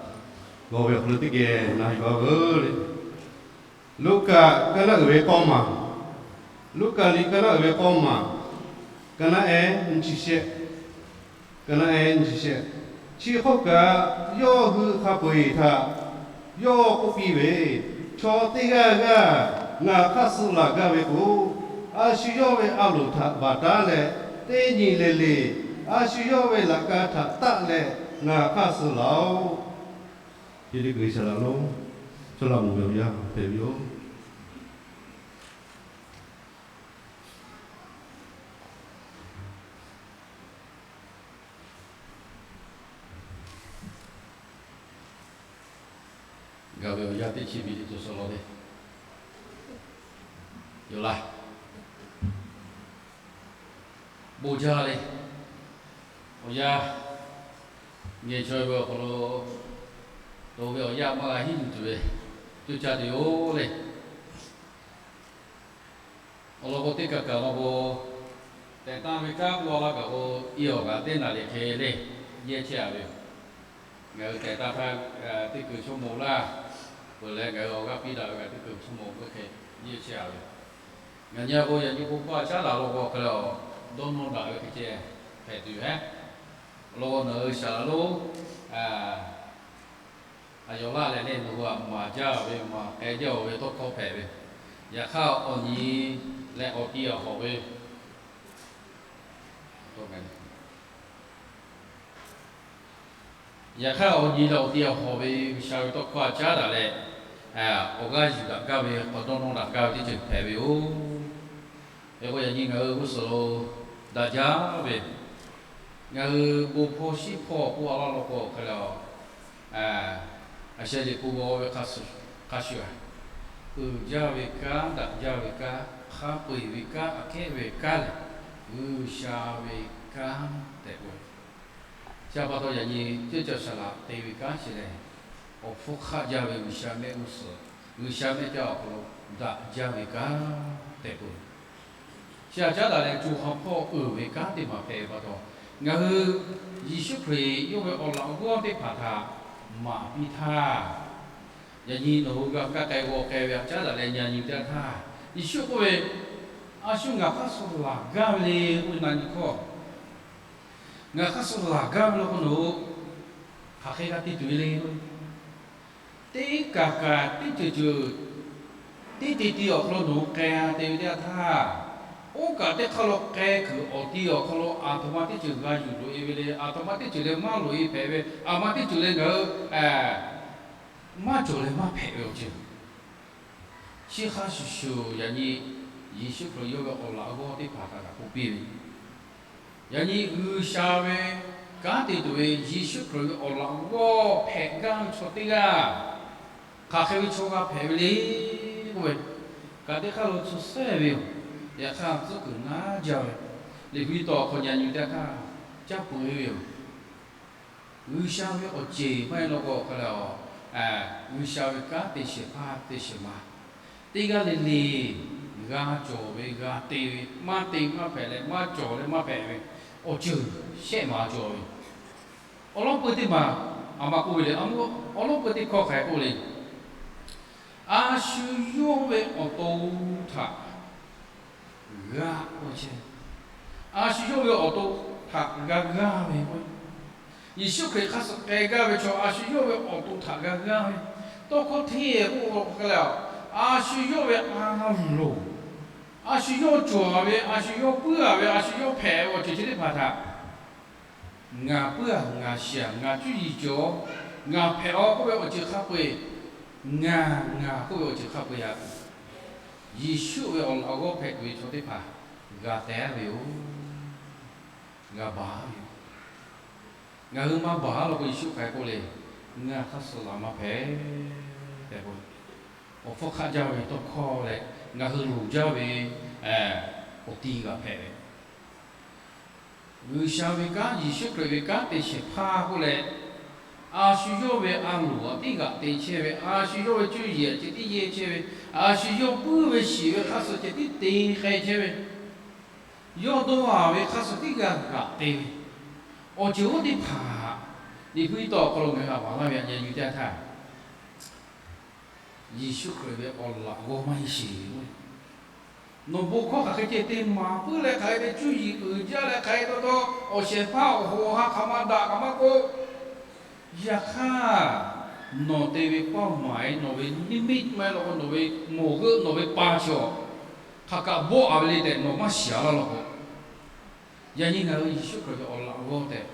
g'aw ve awˬ hk'aw lo teˇ geh na yuˬ-a veuˬ le. Luˉkaꞈ kaˉ naˉ uiˍ ve k'awˇ maˬ, Luˉkaꞈ liꞈ kaˉ naˉ uiˍ ve k'awˇ maˬ, kaˉ naˉ ehˉ nyiˇ chi shehˆ, kaˉ naˉ ehˉ nyiˇ chi shehˆ. Chi hk'oˆ kaꞈ, yawˇ hui hk'a peu-eˬ htaꞈ yawˇ k'oˆ piˇ ve, Chaw teˇ g'aˇ g'aˇ ngaˬ hk'aˇ suh laˬ gaˇ ve k'o, a shu yawˇ ve a loˍ htaꞈ baˬ taˉ leh, teˇ nyi le le a shu yawˇ ve laꞈ ka htaꞈ taˆ leh ngaˬ hk'aˇ suh laˬ-oꞈ. Teˇ g'uiˬ saˍ laꞈ lonˉ Sawˉlaꞈmonˍ ve awˬ yanˇ hpehꞈ ve yoˬ. Gaˬ ve awˬ yanˇ teˇ chi miˬ liꞈ tuˬ suhˍ law ve yoˬ laˇ. Bon jaˇ le. Awˬ yanˇ ngeh chaweh ve awˬ hk'aw lo to ve awˬ yanˇ maˇ g'a hiˉ nyi tuˬ ve coˇ caˇ tuˬ yoˬ le. Awˬ lawn k'o, teˇ kaˬ kaˬ law k'o, tehꞈ taˇ ve kanˉ k'oˆ laˇ kaꞈ k'o, i awˬ kaꞈ teˇ naˍ riˍ hk'e le yehˇ chehˇ-a ve yoˬ. Ngaˬ hui tehꞈ taˇ htaˇ teˇ kuiˬ chaw moˍ laˇ peuˬ leh, ngaˬ hui awˬ g'aˇ piˇ daꞈ ve kaꞈ teˇ kuiˬ chaw moˍ k'oˆ hk'e yehˇ chehˇ-a ve yoˬ. Ngaˬ nyi-a k'o, yaꞈ nyi k'o, hkawˇ a caˉ daꞈ law k'o, hk'e le a dawˇ nawˇ daꞈ ve hk'e ceh hpehꞈ tuˬ yoˬ hehˉ. Awˬ lawn k'o, nawˬ hui saˍ laꞈ lonˉ a yawˬ laˇ leh le, nawˬ hui a maˍ jaˇ ve, maˍ k'ai jaˇ-oˬ ve tawˇ hkawˇ hpehꞈ ve. Yaꞈ hk'aˇ, awˬ nyi leh awˬ ti awˬ hawꞈ ve, yaꞈ hk'aˇ, awˬ nyi leh awˬ ti awˬ hawꞈ ve G'uiˬsha ve tawˇ hkawˇ a caˉ daꞈ leh, awˬ g'aˇ yuˬ daꞈ gaˇ ve, k'awꞈ dawˇ nawˇ daꞈ gaˇ ve teˇ ceuˬ hpehꞈ ve yoˬ. Hk'e k'o, yaꞈ nyi ngaˬ hui g'uˇ suhˍ lo daꞈ jaˇ ve, ngaˬ hui bon hpawˇ shiˉ hpawˇ k'oˆ a laˇ law k'o, hk'e le a, a sheh liꞈ k'o g'aw ve hk'a shuˍ a, uiˍ jaˇ ve kanˉ, daꞈ jaˇ ve kanˉ, hk'a peu-eˬ ve kanˉ, aꞈ kehˉ ve kanˉ lehˬ, G'uiˬsha ve kanˉ tehꞈ k'oˆ ve. Chi pa taw yaꞈ nyi ceuˇ caˇ saˍ laꞈ te ve kanˉ chi lehˬ, awˬ hpfuhˇ hk'aˆ jaˇ ve G'uiˬsha mehˆ g'uˇ suhˍ, G'uiˬsha mehˆ jaˇ awˬ hk'aw lo daꞈ jaˇ ve kanˉ tehꞈ k'oˆ ve. Chi htaꞈ caˉ daꞈ leh, co ha hpawˇ uiˍ ve kanˉ teˇ maˬ hpehꞈ ve pa taw, ngaˬ hui Yeˍsuˆ Hkriꞈ yawˇ ve awˬ laꞈ g'awˇ teˇ hpaˍ htaꞈ maˍ piˇ htaˇ, yaꞈ nyi nawˬ hui g'a kaˇ k'ai g'aw k'ai ve htaꞈ caˉ daꞈ leh nyi nyi teˇ yanˇ htaˇ, Yeˍsuˆ k'oˆ ve, A shu ngaˬ hk'aˇ suh laˬ gaˇ ve le k'oˆ ve na nyi hkawˇ, ngaˬ hk'aˇ suh laˬ gaˇ ve law k'o, nawˬ hui hk'aˬ hk'e g'a te tuˬ ve le k'o, teˇ kaˬ kaꞈ teˇ ceuˬ ceuˬ teˇ te ti awˬ hk'aw lo nawˬ hui k'ai te ve teˇ yanˇ htaˇ, oˇ kaꞈ teˇ hk'aˇ lo k'ai kuiˬ awˬ ti awˬ hk'aw lo aˬ htoꞈ ma teˇ ceuˬ g'a yuˬ loꞈ-e ve le, aˬ htoꞈ ma teˇ ceuˬ leh maˇ loꞈ-e hpehꞈ ve, aˬ ma teˇ ceuˬ leh ngaˬ hui maˇ cawˬ leh maˇ hpehꞈ ve awˬ ceuˬ, chi hk'a shuˍ shuˍ yaꞈ nyi Yeˍsuˆ Hkriꞈ yawˇ ve awˬ laꞈ g'awˇ teˇ hpaˍ htaꞈ kaꞈ k'oˆ piˇ ve, yaꞈ nyi G'uiˬsha ve kanˉ te tuˬ ve Yeˍsuˆ Hkriꞈ ve awˬ laꞈ g'awˇ hpehꞈ gaˇ ve chaw teˇ g'aˇ, hk'aˬ hk'e ve chaw g'a hpehꞈ ve le k'oˆ ve, kaꞈ teˇ hk'aˇ lo tsuhˇ sehˉ ve yoˬ. Yaꞈ hk'aˇ tcuhˉ kuiˬ naˉ jaˇ ve, Liꞈ hpu taw awˬ hk'aw nyi nyi teˇ htaˇ caˇ peuˬ-e ve yoˬ. G'uiˬsha ve awˬ ceˬ maˇ heˆ law k'o, hk'e le a, G'uiˬsha ve kanˉ te shehˍ hpaˇ te shehˍ ma, teˇ g'aˇ le le g'a cawˬ ve g'a te ve, maˇ te maˇ hpehꞈ leh maˇ cawˬ leh maˇ hpehꞈ ve awˬ ceuˬ shehˆ ma cawˬ ve yoˬ. Awˬ lawn peu teˇ maˬ, aˬ ma k'oˆ ve le, awˬ lawn peu teˇ hkawˇ hk'a k'oˆ le, a shu yawˇ ve awˬ to htaꞈ g'a k'oˆ chehˇ, a shu yawˇ ve awˬ to htaꞈ g'a g'aˇ ve k'o, Yeˍsuˆ Hkriꞈ hk'a suh k'ai gaˇ ve chaw a shu yawˇ ve awˬ to htaꞈ g'a g'aˇ ve, tawˇ hkawˇ hteˇ k'oˆ k'o hk'e le a, a shu yawˇ ve a loˍ, a shu yawˇ cawˬ ve, a shu yawˇ puiˉ-a ve, a shu yawˇ hpehꞈ ve awˬ ceuˬ chi teˇ hpaˍ htaꞈ ngaˬ puiˉ-a, ngaˬ shiˍ-a, ngaˬ cuˇ yiˍ cawˬ, ngaˬ hpehꞈ-a k'oˆ ve awˬ ceuˬ hk'a peu-eˬ, ngaˬ, ngaˬ k'oˆ ve awˬ ceuˬ hk'a peu-eˬ htaꞈ Yeˍsuˆ ve awˬ laꞈ g'awˇ hpehꞈ tuˬ ve chaw teˇ hpaˍ g'a teh-a ve yoˬ. G'a baˬ ve yoˬ. Ngaˬ hui maˇ baˬ-a law k'o, Yeˍsuˆ hk'aˬ hk'e k'oˆ le, Ngaˬ hk'aˇ suh laˬ maˇ hpehꞈ tehꞈ k'o, awˬ hpfuhˇ hk'aˆ jaˇ ve tawˇ hkawˇ leh ngaˬ hui loˍ jaˇ ve awˬ ti g'a hpehꞈ ve G'uiˬsha ve kanˉ, Yeˍsuˆ Hkriꞈ ve kanˉ te shehˍ hpaˇ k'oˆ leh, a shu yawˇ ve a loˍ a tiˉ g'aꞈ te chehˇ ve, a shu yawˇ ve cuˇ yiˍ a ceh tiˉ yehˇ chehˇ ve, a shu yawˇ puiˉ ve shiˍ ve hk'a suh ceh tiˉ te k'ai chehˇ ve, yawˇ dawˇ haˍ ve hk'a suh tiˉ g'a g'aꞈ te ve, Awˬ ceuˬ oˉ teˇ hpaˍ, Liꞈ hpu iˉ tawˇ awˬ hk'aw lo ngaˬ hui a maˍ laˇ ve a nyi teˇ htaˇ, Yeˍsuˆ Hkriꞈ ve awˬ laꞈ g'awˇ maˇ heˆ sheˍ. Nawˬ bon hkawˇ hk'aˬ hk'e ceh te maˍ puiˉ leh hk'aˬ hk'e te cuˇ yiˍ uiˍ jaˇ leh hk'aˬ hk'e taw taw awˬ shehˍ hpaˇ awˬ hoꞈ ha hk'aˬ ma daꞈ kaꞈ maˇ k'oˆ, yaꞈ hk'aˇ nawˬ te ve pawˇ maˍ e nawˬ ve niˇ miˇ maˇ heˆ law k'o nawˬ ve mawˬ g'euˆ nawˬ ve pa chi awˬ hk'aˬ kaꞈ bawˆ a ve le tehꞈ nawˬ maˇ shiˍ a laˇ law k'o, yaꞈ nyi ngaˬ hui Yeˍsuˆ Hkriꞈ ve awˬ laꞈ g'awˇ tehꞈ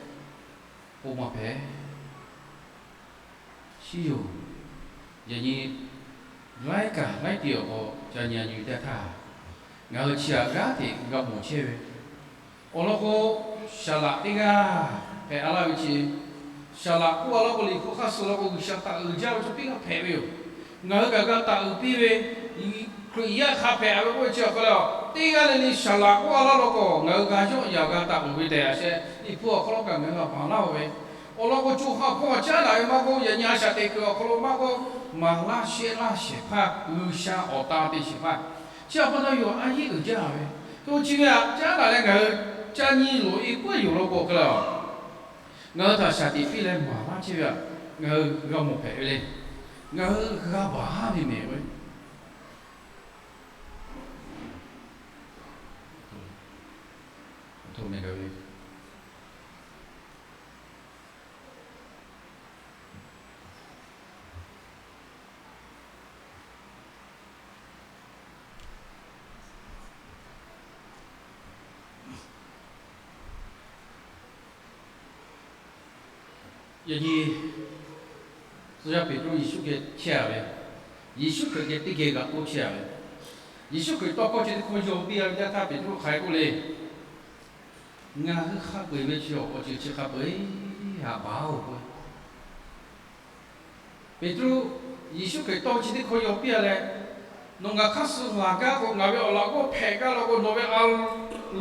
k'oˆ maˇ hpehꞈ. Shiˉ yoˬ. Yaꞈ nyi laiˉ kaꞈ laiˉ ti awˬ k'aw ca nyi a nyi teˇ htaˇ, ngaˬ hui chi aꞈ g'aˇ hteꞈ g'a mawˬ chehˇ ve, awˬ lawn k'o, saˍ laꞈ teˇ g'aˇ hpehꞈ a laˇ ve chi, saˍ laꞈ k'oˆ a laˇ k'o, Liꞈ hpu hk'aˇ suh law k'o G'uiˬsha htaꞈ uiˍ jaˇ ve chaw teˇ g'aˇ hpehꞈ ve yoˬ. Ngaˬ hui kaꞈ g'a taˍ uiˍ piˇ ve, Hkriꞈ yaˇ hk'a hpehꞈ ve k'oˆ ve chi awˬ hk'aw lo, teˇ g'aˇ le le saˍ laꞈ k'oˆ a laˇ law k'o, ngaˬ hui g'a yawˆ yaꞈ g'a taˍ uiˍ ve tehꞈ a sheh Liꞈ hpu awˬ hk'aw lo kaꞈ ngaˬ hui g'a maˍ laˇ ve, awˬ lawn k'o, co ha hpawˇ a caˉ daꞈ ve maˇ k'oˆ, yaꞈ nyi a shaꞈ teꞈ kuiˬ awˬ hk'aw lo maˇ k'oˆ, maˍ laˇ shehˆ laˇ shehˍ hpaˇ, G'uiˬsha awˬ tan te shehˍ hpaˇ, chi awˬ pa taw yoˬ a yeˇ uiˍ jaˇ ve, to chi ve aꞈ caˉ daꞈ leh ngaˬ hui ca nyi loꞈ e puiˉ yoˬ law k'o hk'e le, ngaˬ hui htaꞈ shaˍ tiꞈ piˇ leh maˍ laˇ chehˇ ve aꞈ, ngaˬ hui g'a mawˬ hpehꞈ ve le. Ngaˬ hui g'a baˬ ve mehˍ ve, Yaꞈ nyi tcuh yaˇ Peˍtruˆ Yeˍsuˆ geh chehˇ a ve, Yeˍsuˆ Hkriꞈ geh teˇ geh g'aꞈ k'oˆ chehˇ a ve, Yeˍsuˆ Hkriꞈ tawˇ hkawˇ chi teˇ hkawˇ yaw piˇ a ve teˇ htaˇ Peˍtruˆ hk'aˬ hk'e k'oˆ le. Ngaˬ hui hk'a peu-eˬ ve chi awˬ ceuˬ chi hk'a peu-eˬ haꞈ baˬ-oˬ k'o, Peˍtruˆ, Yeˍsuˆ Hkriꞈ tawˇ chi teˇ hkawˇ yaw piˇ a leh, nawˬ ngaˬ hk'aˇ suh laˬ gaˇ k'o, ngaˬ ve awˬ laꞈ g'awˇ hpehꞈ gaˇ law k'o, nawˬ ve a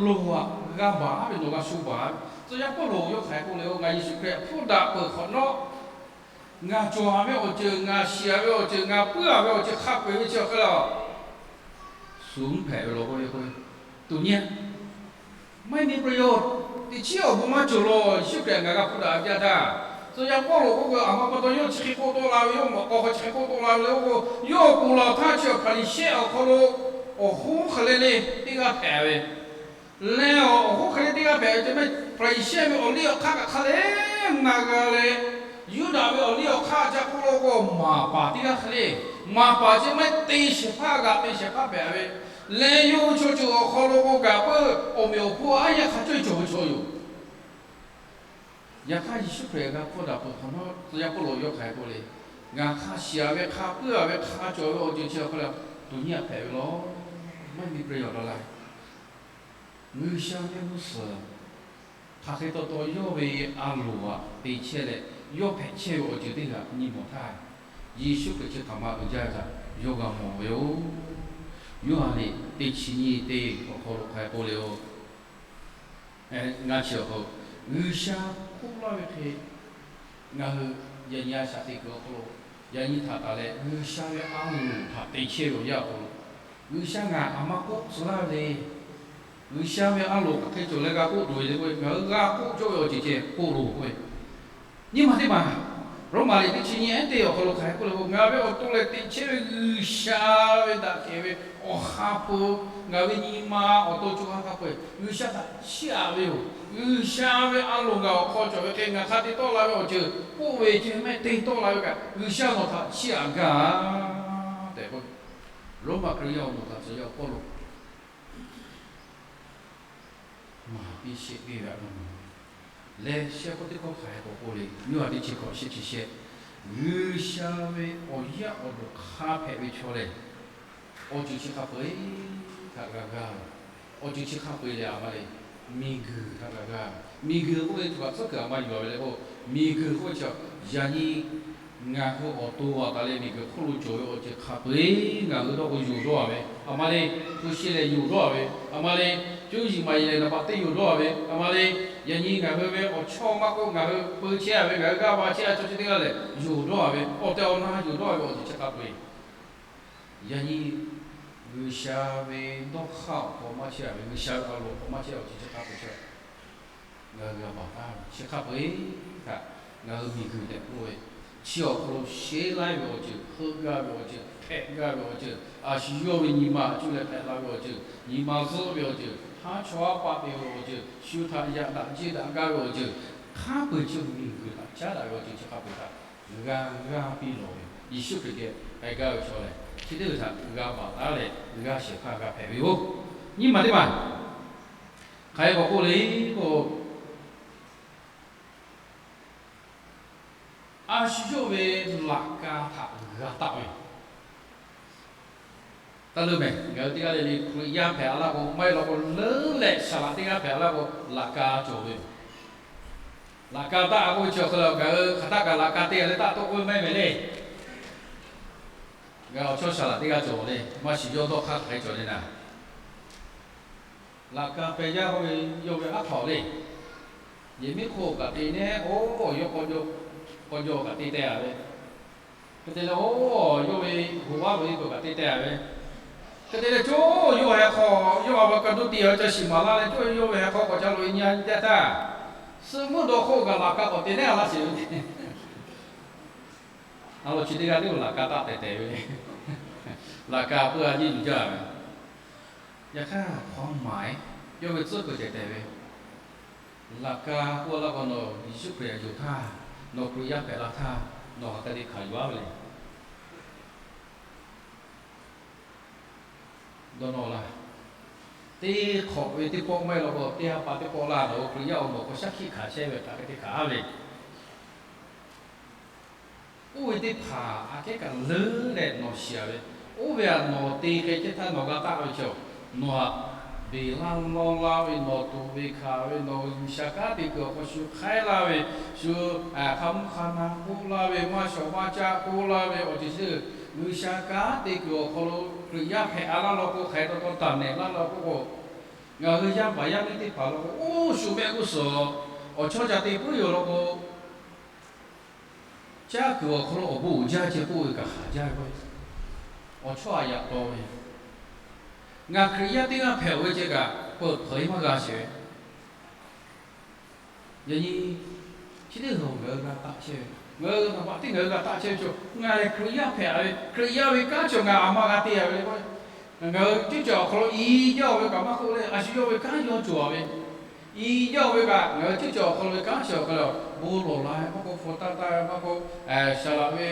loˍ aꞈ g'a baˬ ve, nawˬ g'a shu baˬ ve. Tcuh yaˇ Pawˇluꞈ yawˇ hk'aˬ hk'e k'oˆ le, ngaˬ Yeˍsuˆ Hkriꞈ hpfuhˇ daꞈ peuˬ hk'awꞈ nawˉ, ngaˬ cawˬ a ve awˬ ceuˬ, ngaˬ shiˍ a ve awˬ ceuˬ, ngaˬ puiˉ a ve awˬ ceuˬ hk'a peu-eˬ ve chi awˬ hk'e le, shu mvuhˇ hpehꞈ ve law k'o, tuˬ nyi a maˇ heˆ ni ประโยชน์ teꞈ chiˉ awˬ bon maˇ cawˬ law. Yeˍsuˆ Hkriꞈ ngaˬ g'a hpuˇ daꞈ ve jaˇ htaˇ, tcuh yaˇ Pawˇluꞈ k'oˆ k'o, aˬ ma pa taw yawˇ chi hk'e k'oˆ tawˆ la ve, yawˇ mawꞈ k'aw hk'aw chi hk'e k'oˆ tawˆ la ve le k'oˆ k'o, yawˇ awˬ pon la htaˇ chi awˬ Hpaˍriˍsehˇ awˬ hk'aw lo awˬ hoˉ hk'e le le teˇ g'aˇ hpehꞈ ve leh, awˬ hoˉ hk'e le teˇ g'aˇ hpehꞈ ve ceh mehˆ, Hpaˍriˍsehˇ ve awˬ liˇ awˬ hk'aˇ kaꞈ hk'a le, ngaˬ g'a leh, Yuˇdaꞈ ve awˬ liˇ awˬ hk'aˇ ca k'oˆ law k'o, maˍ paˍ teˇ g'aˇ hk'e le, maˍ paˍ ceh mehˆ te shehˍ hpaˇ g'aꞈ te shehˍ hpaˇ hpehꞈ ve leh, yawˇ hui chaw ceuˬ awˬ hk'aw lo k'o kaꞈ peuˬ awˬ meꞈ awˬ hponˇ aˉ yaˇ hk'a cawˇ cawˬ ve chaw yoˬ. Yaꞈ hk'aˇ Yeˍsuˆ Hkriꞈ g'a hpuˇ daꞈ peuˬ hk'awꞈ nawˉ, tcuh yaˇ Pawˇluꞈ yawˇ hk'aˬ hk'e k'oˆ le, ngaˬ hk'a shiˍ a ve, hk'a puiˉ a ve, hk'a cawˬ ve awˬ ceuˬ chi awˬ hk'aw lo tuˬ nyi a hpehꞈ ve law. Maˇ heˆ ni ประโยชน์ laˇ leh, G'uiˬsha ve mvuhˇ suhˍ hk'aˬ hk'e taw taw yawˇ ve a loˍ aꞈ te chehˇ leh, yawˇ hpehꞈ chehˇ ve awˬ ceuˬ teˇ g'aꞈ nyi mawˬ htaˇ, Yeˍsuˆ Hkriꞈ chi hk'aˬ ma uiˍ jaˇ ve htaꞈ yawˇ g'a mawˬ ve yoˬ. Yoˇhanˬ liꞈ teˇ chi nyiˇ teˇ awˬ hk'aw lo hk'aˬ hk'e k'oˆ le-o, ngaˇ chi awˬ hk'aw, G'uiˬsha k'oˆ laˇ ve hk'e, ngaˬ hui yaꞈ nyi a shaꞈ teꞈ kuiˬ awˬ hk'aw lo, yaꞈ nyi htaꞈ taˍ leh G'uiˬsha ve a loˍ htaꞈ te chehˇ ve awˬ yanˇ awˬ hk'aw lo, G'uiˬsha ngaˬ aˬ ma k'oˆ tcuh laˇ ve le. G'uiˬsha ve a loˍ hk'aˬ hk'e cawˬ leh g'a k'oˆ tuˬ ve le k'o, ngaˬ hui g'a k'oˆ cawˇ ve awˬ ceuˬ ceh k'oˆ loˬ k'oˆ ve, nyiˇ maˬ teˇ maˬ, Roˉmaꞈ liꞈ teˇ chi nyiˇ ehˉ teˇ awˬ hk'aw lo hk'aˬ hk'e k'oˆ le k'o, ngaˬ ve awˬ to leh teꞈ chehˇ ve G'uiˬsha ve daꞈ kehˬ ve awˬ ha hpu, ngaˬ ve nyi ma awˬ to co ha hk'a peu-eˬ G'uiˬsha htaꞈ chiˇ aꞈ ve yoˬ. G'uiˬsha ve a loˍ ngaˬ awˬ hk'aw cawˬ ve hk'e, ngaˬ hk'a te tawˆ la ve awˬ ceuˬ k'oˆ ve ceh mehˆ te tawˆ la ve kaꞈ, G'uiˬsha nawˬ htaꞈ chiˇ aꞈ gaˇ tehꞈ k'oˆ, Roˉmaꞈ Hkriꞈ yaˇ awˬ moˍ htaꞈ tcuh yaˇ Pawˇluꞈ maˍ piˇ sheˆ piˇ ve a loˍ leh, shehˆ hk'oˆ teˇ hkawˇ hk'aˬ hk'e k'oˆ k'oˆ le, Yoˇhanˬ teˇ chi hkawꞈ shehˆ chi shehˆ, G'uiˬsha ve awˬ yaˇ awˬ duˬ hk'a hpehꞈ ve chaw lehˬ, awˬ ceuˬ chi hk'a peu-eˬ htaꞈ g'a gaˇ ve, awˬ ceuˬ chi hk'a peu-eˬ lehˬ a ma le, miˬguiˬ htaꞈ g'a gaˇ ve. Miˬguiˬ k'oˆ ve chaw kaꞈ tcuhˉ kuiˬ a ma yuˬ a ve le k'o, miˬguiˬ k'oˆ ve chi, yaꞈ nyi ngaˬ hui awˬ to a taˍ leh miˬguiˬ hk'oˆ lo cawˬ ve awˬ ceuˬ hk'a peu-eˬ ngaˬ hui dawˇ k'o yonˍ dawˇ a ve, a ma le, hpu shi lehˬ yonˍ dawˇ a ve, a ma le, cuˇ yiˍ maˍ yiˍ lehˬ naˍ baꞈ teˇ yonˍ dawˇ a ve, a ma le, yaꞈ nyi ngaˬ hui ve awˬ chawˇ maˇ k'oˆ, ngaˬ hui peu chehˇ a ve, ngaˬ hui g'aˇ va chehˇ a chaw chi teˇ g'aˇ lehˬ yonˍ dawˇ a ve, awˬ tehˬ awˬ na yonˍ dawˇ a ve awˬ ceuˬ chi hk'a peu-eˬ, yaꞈ nyi G'uiˬsha ve dawˇ hk'aˇ awˬ hk'aw maˇ chehˇ a ve, G'uiˬsha ve a loˍ awˬ hk'aw maˇ chehˇ awˬ ceuˬ chi hk'a peu-eˬ chaw Ngaˬ hui g'a baˬ taˉ ve chi hk'a peu-eˬ htaꞈ ngaˬ hui miˬguiˬ tehꞈ k'oˆ ve, chi awˬ hk'aw lo sheˉ laiˉ ve awˬ ceuˬ, heuˆ gaˇ ve awˬ ceuˬ, hpehꞈ gaˇ ve awˬ ceuˬ, a shu yawˇ ve nyi ma cuˇ leh hpehꞈ la ve awˬ ceuˬ, nyi ma zuhˆ ve awˬ ceuˬ, haˉ chawˇ haˉ paˆ te ve awˬ ceuˬ, shu htaꞈ yaꞈ daꞈ jeˇ daꞈ gaˇ ve awˬ ceuˬ, hk'a peu-eˬ chi miˬguiˬ htaꞈ caˉ daꞈ ve awˬ ceuˬ chi hk'a peu-eˬ htaꞈ g'a g'aˇ piˇ lawˬ ve, Yeˍsuˆ Hkriꞈ geh k'ai gaˇ ve chaw lehˬ, chi teˇ hpaˍ htaꞈ g'a baˬ taˉ leh g'a shehˍ hpaˇ g'a hpehꞈ ve yoˬ. Nyiˇ maˬ teˇ maˬ hk'aˬ hk'e k'awꞈ k'oˆ le k'o, a shu yawˇ ve laꞈ ka htaꞈ g'a taˆ ve yoˬ. Taˇ leuˉ mehˍ, ngaˬ hui teˇ g'aˇ le le Hkriꞈ yaˇ hpehꞈ a laˇ k'o, maˇ heˆ law k'o leuˉ leh saˍ laꞈ teˇ g'aˇ hpehꞈ a laˇ k'o, laꞈ ka cawˬ ve yoˬ. Laꞈ ka taˆ k'oˆ ve chi awˬ hk'e le, ngaˬ hui hk'aˬ htaˆ kaꞈ laꞈ ka te a leh taˆ tawˆ k'oˆ ve maˇ heˆ mehˍ le. Ngaˬ awˬ chawˇ saˍ laꞈ teˇ g'aˇ cawˬ le, maˇ shiˍ yawˇ dawˇ hk'aˇ hk'aˬ hk'e cawˬ le naˍ. Laꞈ ka peh yaˇ k'oˆ ve yawˇ ve aˉ hk'awꞈ le. Yehˬ miˉ hk'oˆ kaꞈ te nehˉ, oˇ yawˇ k'aw jaw kaꞈ te teh a ve. Hk'e te leh, oˇ yawˇ ve hoꞈ aˉ ve k'o kaꞈ te teh a ve. Hk'e te leh, co yawˇ heh hk'aw, yawˇ a ve ka doˇ te a ve ca shiˍ maˍ laˇ leh, co yawˇ ve heh hk'aw k'awꞈ ca loꞈ e nyi a nyi teˇ htaˇ, suh mvuhˇ dawˇ hk'oˆ kaꞈ laꞈ ka k'awꞈ te nehˉ a laˇ sheˍ ve. A lo chi teˇ g'aˇ teˇ k'o laꞈ ka taˆ tehˬ tehˬ ve le. Laꞈ ka peuˇ a jiˇ yuˬ jaˇ ve. Yaꞈ hk'aˇ hk'awꞈ maˍ e, yawˇ ve tcuhˉ kuiˬ tehˬ tehˬ ve, laꞈ ka k'oˆ laˇ k'o, nawˬ Yeˍsuˆ Hkriꞈ htaꞈ yonˍ htaˇ, nawˬ Hkriꞈ yaˇ hpehꞈ la htaˇ, nawˬ hk'aˬ hk'e te hkanˍ yuˬ a ve le. Dawˇ nawˇ laˇ. Teˇ hk'awꞈ ve teˇ pawˆ maˇ heˆ law k'o, teˇ ha pa teˇ pawˆ laˇ, nawˬ hui Hkriꞈ yaˇ awˬ moˍ k'awꞈ shaˉ hkiˆ hkanˍ chehˇ ve hk'aˬ hk'e te hkanˍ a ve le. Oˇ ve teˇ hpaˍ aꞈ kehˉ kaꞈ leuˉ leh nawˬ shiˍ a ve, oˇ ve aꞈ nawˬ te k'ai chehˇ htaˇ nawˬ g'a taˆ ve chaw, nawˬ aꞈ beˬ laˇ lawˇ laˇ ve, nawˬ tuꞈ ve hkanˍ ve, nawˬ G'uiˬsha kanˉ te kuiˬ awˬ hk'aw shu hk'aiˉ laˇ ve, shu hk'a mvuhˇ hk'a na k'oˆ laˇ ve, maˇ shawˍ maˇ caˆ k'oˆ laˇ ve awˬ ceuˬ chi, G'uiˬsha kanˉ te kuiˬ awˬ hk'aw lo Hkriꞈ yaˇ hpehꞈ a laˇ law k'o, hk'aˬ hk'e taw taw taˍ nehˬ laˇ law k'oˆ k'o, ngaˬ hui yaˇ paˍ yaˇ miˇ teˇ hpaˍ law k'o, oˇ shu mehˆ g'uˇ suhˍ awˬ chawˇ ca te puiˉ yoˬ law k'o, caˇ kuiˬ awˬ hk'aw lo awˬ bon uiˍ jaˇ ceh k'oˆ ve kaꞈ haˍ jaˇ ve k'o, awˬ chawˇ aꞈ yaꞈ taw ve, ngaˬ Hkriꞈ yaˇ teˇ g'aˇ hpehꞈ-oˬ ve ceh kaꞈ peuˬ hpeuꞈ e maˇ g'a sheˍ ve. Yaꞈ nyi chi teˇ g'aˇ ngaˬ hui g'a taˆ chehˇ ve, ngaˬ hui naˍ baꞈ tiˉ ngaˬ hui g'a taˆ chehˇ ve chaw, ngaˬ lehˬ Hkriꞈ yaˇ hpehꞈ ve, Hkriꞈ yaˇ ve kanˉ chaw ngaˬ aꞈ ma g'a te a ve le. Ngaˬ hui ceuˇ cawˬ awˬ hk'aw lo i jaˇ-oˬ ve kaꞈ maˇ k'oˆ leh, a shu yawˇ ve kanˉ yawˇ cawˬ a ve, i jaˇ-oˬ ve kaꞈ ngaˬ hui ceuˇ cawˬ awˬ hk'aw lo ve kanˉ chaw hk'e le, bon lawˬ la ve maˇ k'oˆ, hpu taˇ taˇ ve maˇ k'oˆ, saˍ laꞈ ve,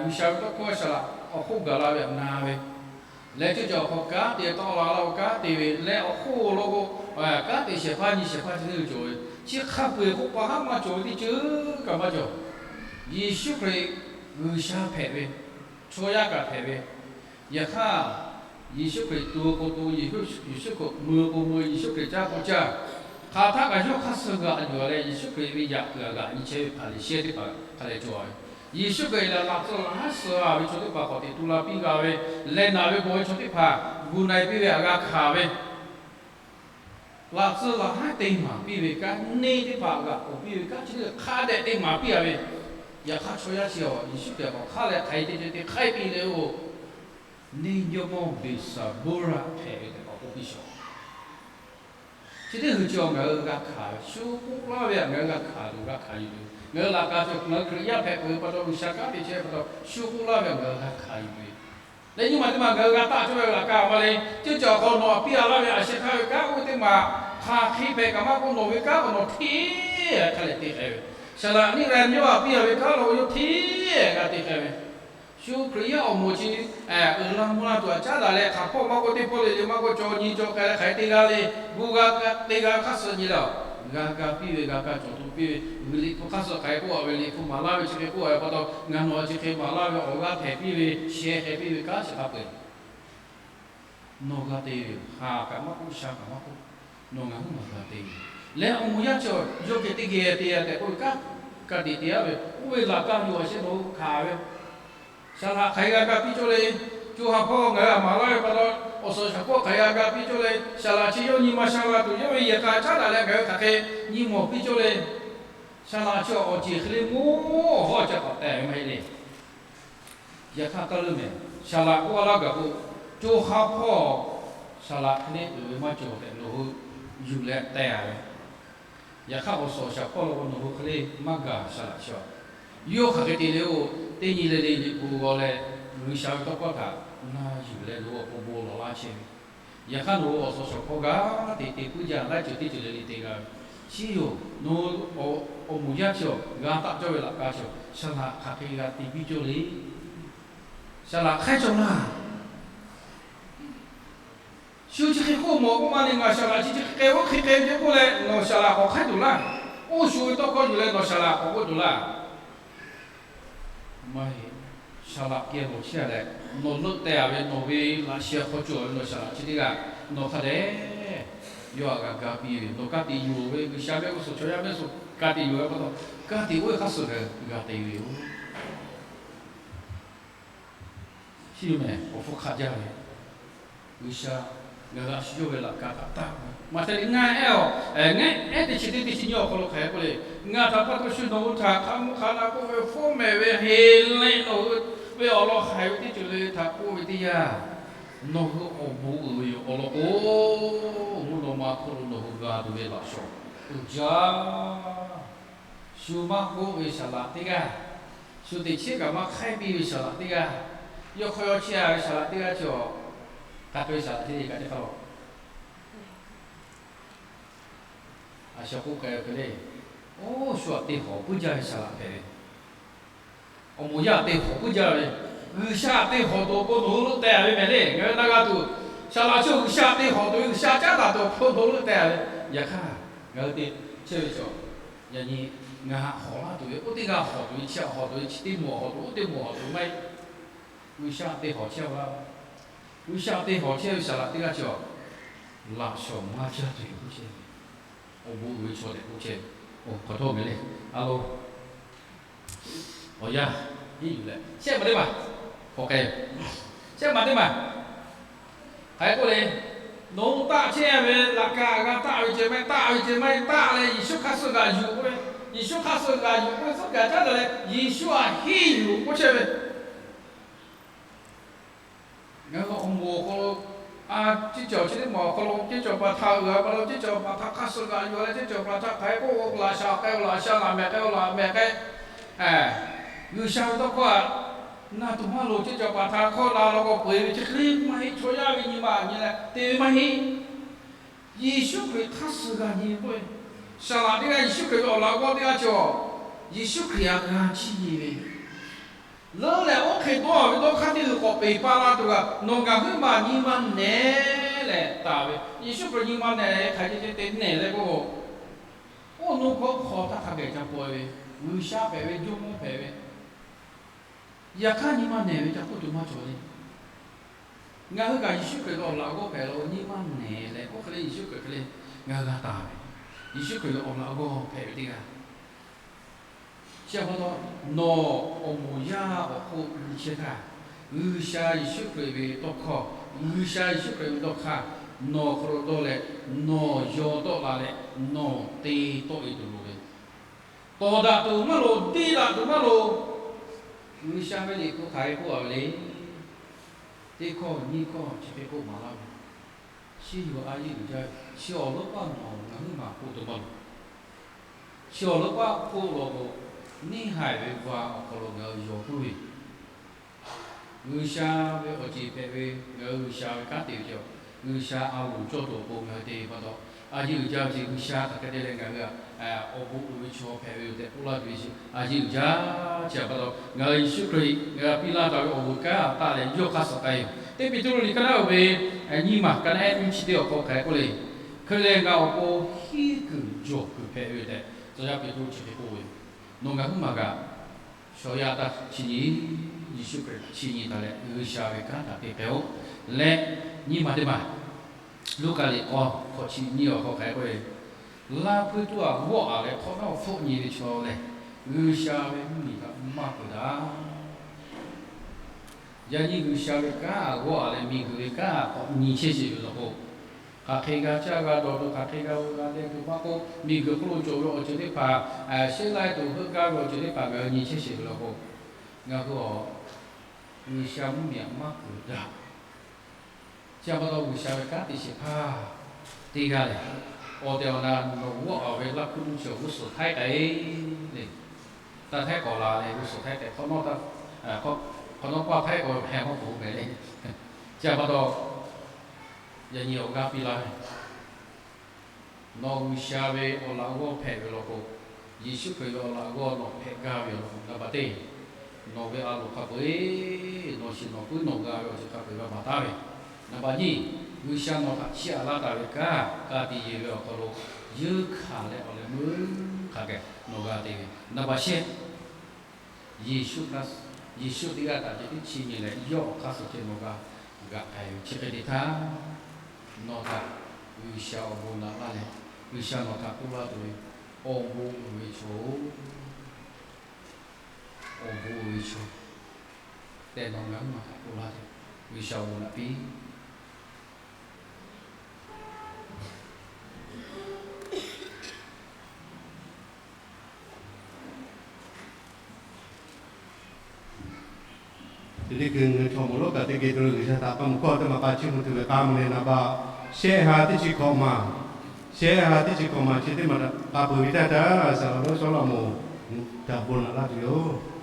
G'uiˬsha ve tawˇ hkawˇ saˍ laꞈ awˬ hk'oˆ gaˬ la ve aꞈ na ve, leh ceuˇ cawˬ awˬ hk'aw kanˉ te tawˆ la la-o, kanˉ te ve leh awˬ hk'oˆ lo k'o, kanˉ te shehˍ hpaˇ nyi shehˍ hpaˇ chi teˇ g'aˇ cawˬ ve, chi hk'a peu-eˬ k'oˆ pa haˉ maˇ cawˬ ve teˇ ceuˬ kaꞈ maˇ cawˬ. Yeˍsuˆ Hkriꞈ G'uiˬsha hpehꞈ ve, chaw yaˇ kaꞈ hpehꞈ ve, yaꞈ hk'aˇ Yeˍsuˆ Hkriꞈ tu k'o tu, Yeˍsuˆ Hkriꞈ mui k'o mui, Yeˍsuˆ Hkriꞈ caˇ k'o caˇ, hk'aˬ htaˆ kaꞈ yawˇ hk'aˇ suh g'aꞈ yuˬ leh Yeˍsuˆ Hkriꞈ ve yaꞈ kuiˬ aꞈ g'aꞈ nyi chehˇ ve Hpaˍriˍsehˇ teˇ hpaˍ hk'a leh cawˬ ve. Yeˍsuˆ Hkriꞈ lehˬ laꞈ tcuh laꞈ haˉ suh a ve chaw teˇ hpaˍ k'awꞈ teꞈ tu la piˇ g'a ve, leh naˬ ve gawˬ ve chaw teˇ hpaˍ gu na-e piˇ ve aꞈ g'a hkanˍ ve, laꞈ tcuh laꞈ haˉ te maˍ piˇ ve kanˉ, neˇ teˇ hpaˍ g'aꞈ k'oˍ piˇ ve kanˉ chi teˇ hpaˍ hk'a dehꞈ te maˍ piˇ a ve, yaꞈ hk'aˇ chaw yaˇ chi awˬ Yeˍsuˆ Hkriꞈ k'awꞈ hk'aˇ leh hk'aˬ hk'e te ceh te hk'aiˉ piˇ le-o. Neˇ jawˇmawˇ Beˍsaˍbuˇraˆ hpehꞈ ve tehꞈ k'awꞈ k'oˆ piˇ shaw. Chi teˇ hui chi ngaˬ hui g'a hkanˍ ve, shu k'oˆ laˇ ve htaꞈ ngaˬ hui g'a hkanˍ tuˬ g'a hkanˍ yuˬ tuˬ, ngaˬ hui laꞈ ka cawˬ ngaˬ hui Hkriꞈ yaˇ hpehꞈ peuˬ ve pa taw, G'uiˬsha kanˉ te chehˇ ve pa taw, shu k'oˆ laˇ ve htaꞈ ngaˬ hui g'a hkanˍ yuˬ ve. Leh nyi ma teˇ ma ngaˬ hui g'a taˆ cawˇ ve laꞈ ka maˇ le, ceuˇ cawˬ awˬ hk'aw nawˬ aꞈ piˇ a laˇ ve a sheh hk'aˇ ve kanˉ oˇ ve teˇ ma hk'aˬ hk'e hpehꞈ kaꞈ maˇ k'oˆ, nawˬ ve kanˉ k'o nawˬ hteˇ hk'a leh te k'ai ve, saˍ laꞈ niˆ raˍ yawˇ aꞈ piˇ a ve kanˉ lo yawˇ hteˇ g'a te k'ai ve, shu Hkriꞈ yaˇ awˬ moˍ chi uiˍ la mvuh la tuˬ aꞈ caˉ daꞈ leh hk'aˬ hpawˇ maˇ k'oˆ, teˇ hpawˇ le le maˇ k'oˆ, cawˬ nyi cawˬ k'ai leh hk'aˬ hk'e te g'a le, gu g'a te g'a ve hk'aˇ suh nyi le, g'a ga piˇ ve g'a ga cawˬ tuˬ piˇ ve, g'uiˬ liꞈ hpu hk'aˇ suh hk'aˬ hk'e k'oˆ a ve, liꞈ hpu maˍ laˇ ve chi hk'e k'oˆ a ve pa taw, ngaˬ nawˬ chi hk'e maˍ laˇ ve awˬ g'aˇ hpehꞈ piˇ ve, sheh hk'e piˇ ve kanˉ chi hk'a peu-eˬ nawˬ g'a te ve yoˬ. Haˍ kaꞈ maˇ k'oˆ, sha kaꞈ maˇ k'oˆ, nawˬ ngaˬ hui maˬ g'a te ve yoˬ. Leh awˬ moˍ yaˇ chi yawˇ geh teˇ geh te a tehꞈ k'oˆ ve kanˉ ka tiꞈ te a ve, oˇ ve laꞈ ka yuˬ a sheh nawˬ hui hkanˍ ve, saˍ laꞈ hk'aˬ hk'e g'a ga piˇ cawˇ le. Co ha hpawˇ ngaˬ hui aꞈ maˍ laˇ ve pa taw, awˬ suhˍ shaˍ hpawˇ hk'aˬ hk'e g'a ga piˇ cawˇ le. Saˍ laꞈ chi yawˇ nyi ma sha la tuˬ yawˇ ve yehˬ k'a caˉ daꞈ leh ngaˬ hui hk'aˬ hk'e nyi mawˬ piˇ cawˇ le. Saˍ laꞈ chi awˬ ceˬ hk'e le mawˇ hawˉ ca k'awꞈ tehꞈ ve maˇ heˆ le. Yaꞈ hk'aˇ taˇ leuˉ mehˍ, saˍ laꞈ k'oˆ a laˇ gaˬ k'o, co ha hpawˇ saˍ laꞈ hk'e le uiˍ ve maˇ cawˬ tehꞈ nawˬ hui yuˬ leh te a ve, Yaꞈ hk'aˇ, awˬ suhˍ awˬ shaˍ hpawˇ lo nawˬ hui hk'e le maˇ gaˬ, saˍ laꞈ chi a. Yawˇ hk'aˬ hk'e te le-o, teˇ nyi le le Liꞈ hpu g'aw leh, G'uiˬsha ve tawˇ hkawˇ htaꞈ na yuˬ leh nawˬ hui awˬ pon bon lawˬ laˇ chehˇ ve. Yaꞈ hk'aˇ, nawˬ hui awˬ suhˍ awˬ shaˍ hpawˇ g'a te te puiˉ jaˇ, laiˉ ceuˬ teˇ ceuˬ le le te g'a ve. Chi yoˬ, nawˬ hui awˬ moˍ yaˇ chi a g'a taˆ cawˇ ve laꞈ ka chi a, saˍ laꞈ hk'aˬ hk'e g'a te piˇ cawˇ le. Saˍ laꞈ hk'aiˉ cawˇ laˇ. Shu chi hk'e k'oˆ mawˬ k'oˆ ma le, ngaˬ saˍ laꞈ chi chi hk'e k'ai oˇ hk'e k'ai ve ce k'oˆ leh, nawˬ saˍ laꞈ k'awꞈ hk'aiˉ tuˬ laˇ. Oˇ shu ve tawˇ hkawˇ yuˬ leh nawˬ saˍ laꞈ k'awꞈ k'oˆ tuˬ laˇ. Maˇ heˆ. Saˍ laꞈ k'ai lawˬ chehˇ leh, nawˬ leuˆ teh-a ve nawˬ ve laꞈ sheh hk'aw cawˬ ve nawˬ saˍ laꞈ chi teˇ g'aˇ, nawˬ hk'a dehꞈ yawˇ htaꞈ g'a ga piˇ ve, nawˬ ka tiꞈ yuˬ ve, G'uiˬsha ve g'uˇ suhˍ chaw yaˇ mehˆ suhˍ ka tiꞈ yuˬ ve pa taw, ka tiꞈ oˇ ve hk'a suh g'a te ve yoˬ. Chi yoˬ mehˬ, awˬ hpfuhˇ hk'aˆ jaˇ ve, G'uiˬsha ngaˬ hui a shu yawˇ ve laꞈ ka htaꞈ taˆ ve maˇ te le. Ngaˬ ehˉ-oˬ, ngaˬ ehˉ teˇ chi teˇ teˇ chi nyi awˬ hk'aw lo hk'aˬ hk'e k'oˆ le, ngaˬ htaꞈ pa taw shu nawˬ hui htaꞈ hk'a mvuhˇ hk'a na k'oˆ ve, fawˉ mehˍ ve, heˍ leh nawˬ hui ve awˬ lawn haiˬ ve teˇ ceuˬ le htaꞈ k'oˆ ve teˇ yanˇ, nawˬ hui awˬ bon uiˍ ve yoˬ. Awˬ lawn k'o, mvuhˇ naw ma hk'oˆ lo nawˬ hui g'a tuˬ ve laꞈ shawˍ uiˍ jaˇ. Shu maˇ k'oˆ ve saˍ laꞈ teˇ g'aˇ, shu teꞈ chiˉ kaꞈ maˇ hk'aiˉ piˇ ve saˍ laꞈ teˇ g'aˇ, yawˇ hk'aw yaw chehˇ-a ve saˍ laꞈ teˇ g'aˇ chi a, hk'aˬ hk'e ve saˍ laꞈ teˇ g'aˇ kaꞈ teˇ hk'a law, a shu k'oˆ k'ai hk'e le, oˇ shu aꞈ te hawˍ puiˉ jaˇ ve saˍ laꞈ hpehꞈ ve, awˬ moˍ yaˇ aꞈ te hawˍ puiˉ jaˇ ve, G'uiˬsha aꞈ te hawˍ tuˬ awˬ pon nawˬ hui leuˆ teh-a ve mehˍ le. Ngaˬ hui na g'a tuˬ, saˍ laꞈ chi G'uiˬsha aꞈ te hawˍ tuˬ ve, G'uiˬsha caˉ daꞈ tuˬ awˬ pon nawˬ hui leuˆ teh-a ve. Yaꞈ hk'aˇ, ngaˬ hui te chehˇ ve chaw, yaꞈ nyi ngaˬ htaꞈ hawˍ laˇ tuˬ ve, oˇ teˇ g'aˇ hawˍ tuˬ ve, chi htaꞈ hawˍ tuˬ ve, chi teˇ moˍ hawˍ tuˬ, oˇ teˇ moˍ hawˍ tuˬ maˇ heˆ. G'uiˬsha aꞈ te hawˍ chehˇ-a. G'uiˬsha aꞈ te hawˍ chehˇ ve saˍ laꞈ teˇ g'aˇ chi a, laꞈ shawˍ maˇ caˇ tuˬ yoˬ k'oˆ chehˇ ve, awˬ bon uiˍ ve chaw tehꞈ k'oˆ chehˇ ve, awˬ hk'aw htawˇ mehˍ le. A lo, awˬ yanˇ hiˉ yuˬ leh shehˆ maˬ teˇ maˬ k'awꞈ k'ai, shehˆ maˬ teˇ maˬ hk'aˬ hk'e k'oˆ le, nawˬ hui taˆ chehˇ ve laꞈ ka g'a taˆ ve ceh maˇ heˆ, taˆ ve ceh maˇ heˆ, taˆ leh Yeˍsuˆ hk'aˇ suh g'aꞈ yuˬ k'oˆ ve, Yeˍsuˆ hk'aˇ suh g'aꞈ yuˬ k'oˆ ve, tcuhˉ kaꞈ caˉ daꞈ leh Yeˍsuˆ aꞈ henˇ yuˬ k'oˆ chehˇ ve. Ngaˬ hui awˬ moˍ awˬ hk'aw lo, a, ceˇ cawˬ chi teˇ maˬ awˬ hk'aw lo ceˇ cawˬ paˍ htaꞈ uiˍ-a pa taw, ceˇ cawˬ paˍ htaꞈ hk'aˇ suh g'aꞈ yuˬ leh, ceˇ cawˬ paˍ htaꞈ hk'aˬ hk'e k'oˆ-o, laꞈ sha k'ai-o, laꞈ sha laꞈ mehˍ k'ai-o, laꞈ mehˍ k'ai, G'uiˬsha ve tawˇ hkawˇ htaꞈ na tuˬ maˇ loˍ. Ceˇ cawˬ paˍ htaꞈ hk'aw la law k'o, peu-eˬ ve chi hk'e le maˇ heˆ. Chaw yaˇ ve nyi ma nyi leh te ve maˇ heˆ. Yeˍsuˆ Hkriꞈ hk'aˇ suh g'a nyi k'oˆ ve, saˍ laꞈ teˇ g'aˇ Yeˍsuˆ Hkriꞈ ve awˬ laꞈ g'awˇ teˇ g'aˇ cawˬ, Yeˍsuˆ Hkriꞈ aꞈ g'a chiˇ nyi ve, leuˉ leh oˇ hk'e dawˇ-a ve dawˇ hk'aˇ teˇ hui k'awꞈ peˬ pa la tuˬ kaꞈ, nawˬ ngaˬ hui maˬ nyi ma nehˬ leh taˍ ve, Yeˍsuˆ Hkriꞈ nyi ma nehˬ leh hk'aˬ hk'e te nehˬ leh k'o, oˇ nu hkawˇ hk'aw htaˇ hk'a gaˬ ca paw ve, G'uiˬsha hpehꞈ ve, Jawˇmawˇ hpehꞈ ve, yaꞈ hk'aˇ nyi ma nehˬ ve ca k'oˆ tuˬ maˇ cawˬ le. Ngaˬ hui kaꞈ Yeˍsuˆ Hkriꞈ ve awˬ laꞈ g'awˇ hpehꞈ la-o, nyi ma nehˬ leh oˇ hk'e le Yeˍsuˆ Hkriꞈ hk'e le ngaˬ hui g'a taˍ ve, Yeˍsuˆ Hkriꞈ ve awˬ laꞈ g'awˇ hpehꞈ ve teˇ g'aˇ. Chi pa taw, nawˬ awˬ moˍ yaˇ awˬ hk'oˆ nyi chehˇ htaˇ, G'uiˬsha Yeˍsuˆ Hkriꞈ ve tawˇ hkawˇ, G'uiˬsha Yeˍsuˆ Hkriꞈ ve tawˇ hkawˇ nawˬ hk'aw lo dawˇ leh, nawˬ yaw tawˆ la leh, nawˬ te tawˆ e tuˬ loˍ ve, tawˍ daꞈ tuˬ maˇ loˍ, deˇ daꞈ tuˬ maˇ loˍ. G'uiˬsha ve liꞈ hpu hk'aˬ hk'e k'oˆ-a ve le. Teˇ hkawˇ nyiˇ hkawˇ chi hk'e k'oˆ maˍ laˇ ve, chi yoˬ a yeˇ uiˍ jaˇ ve, chi awˬ leuˉ paˆ nawˬ ngaˬ huiˉ maˬ k'oˆ tuˬ maˇ loˍ. Chi awˬ leuˉ paˆ k'oˆ law k'o, neˇ haiˬ ve va awˬ hk'aw lo ngaˬ hui yaw puiˉ ve, G'uiˬsha ve awˬ ceˬ hpehꞈ ve, ngaˬ hui G'uiˬsha ve kanˉ te ve cawˬ, G'uiˬsha a loˍ cawˇ tuˬ awˬ pon ngaˬ hui te pa taw, a yeˇ uiˍ jaˇ ve chi G'uiˬsha hk'aˬ hk'e te leh ngaˬ hui awˬ bon uiˍ ve chaw hpehꞈ ve yoˬ tehꞈ k'oˆ laˇ tuˬ ve chi a yeˇ uiˍ jaˇ. Chi pa taw ngaˬ hui Yeˍsuˆ Hkriꞈ ngaˬ hui piˇ laˇ taˍ ve awˬ bon kanˉ taˍ leh yawˇ hk'aˇ suh k'ai yoˬ. Teˇ Peˍtruˆ liꞈ ka naˉ ve nyiˇ maˬ ka naˉ ehˉ nyiˇ chi teˇ awˬ hk'aw hk'aˬ hk'e k'oˆ le, Hkriꞈ lehˬ ngaˬ awˬ pon hiˉ kuiˬ jawˬ kuiˬ hpehꞈ ve yoˬ tehꞈ, tcuh yaˇ Peˍtruˆ chi hk'e k'oˆ ve yoˬ. Nawˬ ngaˬ huiˉ maˬ kaꞈ, chaw yaˇ taˇ chi nyi, Yeˍsuˆ Hkriꞈ htaꞈ chi nyi taˍ leh G'uiˬsha ve kanˉ htaꞈ te k'ai-oˆ leh, nyiˇ maˬ teˇ maˬ Luˉkaꞈ liꞈ k'awˇ hkawꞈ chi nyiˇ awˬ hk'aw hk'aˬ hk'e k'oˆ ve, Laˇ hpui tuˇ aꞈ g'awˇ aꞈ leh hk'awꞈ nawˉ hpfuhˆ nyi ve chaw lehˬ, G'uiˬsha ve mvuhˇmiˬ htaꞈ maˇ peuˬ daꞈ. Yaꞈ nyi G'uiˬsha ve kanˉ aꞈ g'awˇ aꞈ leh miˬguiˬ ve kanˉ aꞈ k'awꞈ nyi chehˇ sheˍ ve law k'o, hk'aˬ hk'e g'a caˇ g'a dawˬ tuˬ, hk'aˬ hk'e g'a g'a leh tuˬ maˇ k'oˆ, miˬguiˬ hk'oˆ lo cawˬ ve awˬ ceuˬ teˇ hpaˍ, sheˉ laiˉ tuˬ heuˆ gaˇ ve awˬ ceuˬ teˇ hpaˍ ngaˬ hui nyi chehˇ sheˍ ve law k'o, ngaˬ hui a G'uiˬsha mvuhˇmiˬ aꞈ maˇ peuˬ daꞈ. Chi pa taw G'uiˬsha ve kanˉ te sheˍ hpaˇ teˇ g'aˇ lehˬ, Awˬ tehˬ awˬ na nawˬ g'awˇ a ve Laˇ hkuˇ nuˇ chi awˬ g'uˇ suhˍ htaiˉ k'ai le. Taˇ htaiˉ k'awꞈ la leh g'uˇ suhˍ htaiˉ k'ai hk'awꞈ nawˉ, hk'awꞈ nawˉ paˇ htaiˉ k'ai hpehꞈ maˇ k'oˆ mehˍ le. Chi pa taw, yaꞈ nyi awˬ g'aˇ piˇ laˇ ve, nawˬ G'uiˬsha ve awˬ laꞈ g'awˇ hpehꞈ ve law k'o, Yeˍsuˆ Hkriꞈ ve awˬ laꞈ g'awˇ nawˬ hpehꞈ gaˇ ve awˬ lawn, naˍ baˬ teˇ, nawˬ ve a loˍ hk'a peu-eˬ nawˬ shiˍ nawˬ puiˉ nawˬ g'a ve awˬ ceuˬ hk'a peu-eˬ g'a maˍ taˉ ve. Naˍ baˬ nyiˇ, G'uiˬsha nawˬ htaꞈ chiˇ aꞈ laˇ taˍ ve kanˉ ka tiꞈ yeˬ ve awˬ hk'aw lo yeunˇ hkanˍ leh awˬ leh meuˇ hk'a geh nawˬ g'a te ve. Naˍ baˬ shehˆ, Yeˍsuˆ, Yeˍsuˆ teˇ g'aˇ htaꞈ ceh tiˉ chiˇ nyi leh yawˇ awˬ hk'aˇ suh ceh nawˬ g'a g'aꞈ k'ai ve. Chi hk'e te htaˇ, nawˬ htaꞈ G'uiˬsha awˬ bon naꞈ laˇ leh, G'uiˬsha nawˬ htaꞈ k'oˆ laˇ tuˬ ve, Awˬ bon uiˍ ve chaw-oˬ, awˬ bon uiˍ ve chaw tehꞈ nawˬ ngaˬ huiˉ ma htaꞈ k'oˆ laˇ tuˬ, G'uiˬsha awˬ bon naꞈ piˇ. Teˇ teˇ hkui ngaˬ hui chaw mawˬ lonˉ kaꞈ teˇ geh te lo G'uiˬsha htaꞈ k'a mawˬ hkawˇ teˇ maˬ k'a chiˇ mvuh tuˬ ve k'a mawˬ leh naˍ baˬ shehˆ ha teˇ chi hkawꞈ maˬ, shehˆ ha teˇ chi hkawꞈ maˬ chi teˇ maˬ htaꞈ k'a peuˬ ve taˇ htaˇ, saˍ laꞈ lonˉ Sawˉlaꞈmonˍ htaꞈ bon naꞈ laˇ tuˬ yoˬ.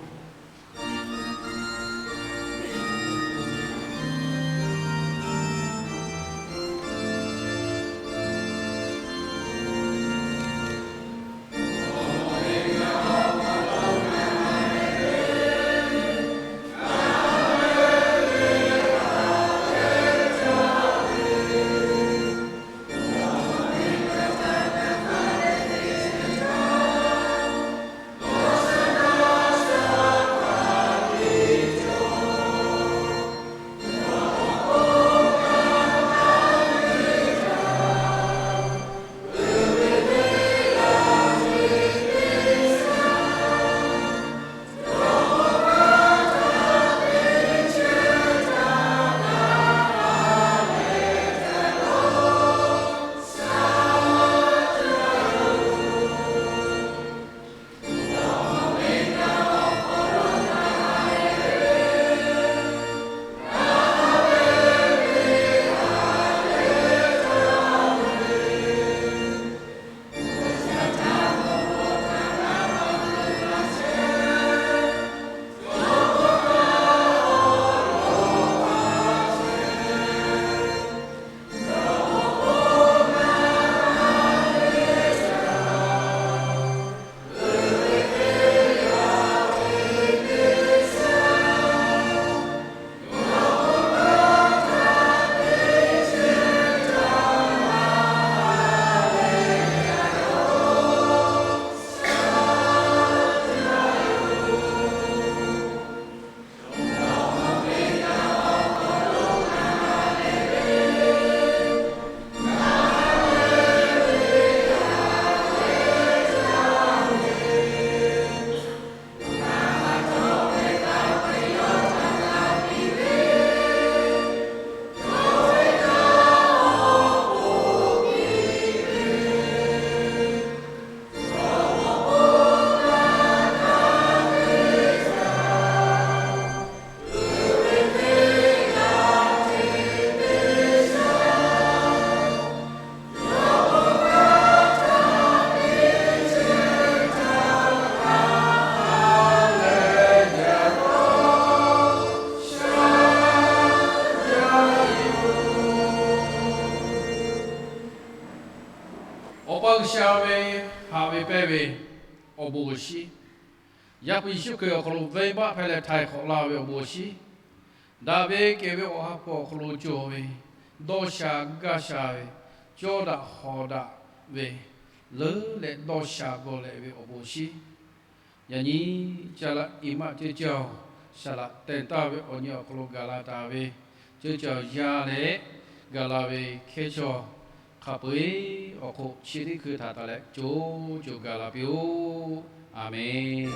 Awˬ pa G'uiˬsha ve haꞈ ve pehnˇ ve awˬ bon awˬ shinˉ, Yaˇ hpu Yeˍsuˆ Hkriꞈ awˬ hk'aw lo venˇbaˆ hpehꞈ leh htaiˍ hk'awꞈ la ve awˬ bon awˬ shinˉ, daꞈ ve kehˬ ve Awˬ ha hpu awˬ hk'aw lo cawˬ ve, dawˇ sha gaˇ sha ve, cawˇ daꞈ hawˍ daꞈ ve, leuˉ leh dawˇ sha gawˬ leh ve awˬ bon awˬ shinˉ, yaꞈ nyi caˇ laꞈ iˉ maˆ ceuˇ caˇ-oˬ, saˍ laꞈ teh taˇ ve awˬ nyi awˬ hk'aw lo gaˬ la taˍ ve ceuˇ caˇ-oˬ yaˇ leh gaˬ la ve hkehˉ chaw hk'a peu-eˬ awˬ hk'oˆ chi teˇ hkui htaꞈ taˍ leh co co gaˬ la piˇ-oˆ. A menˬ.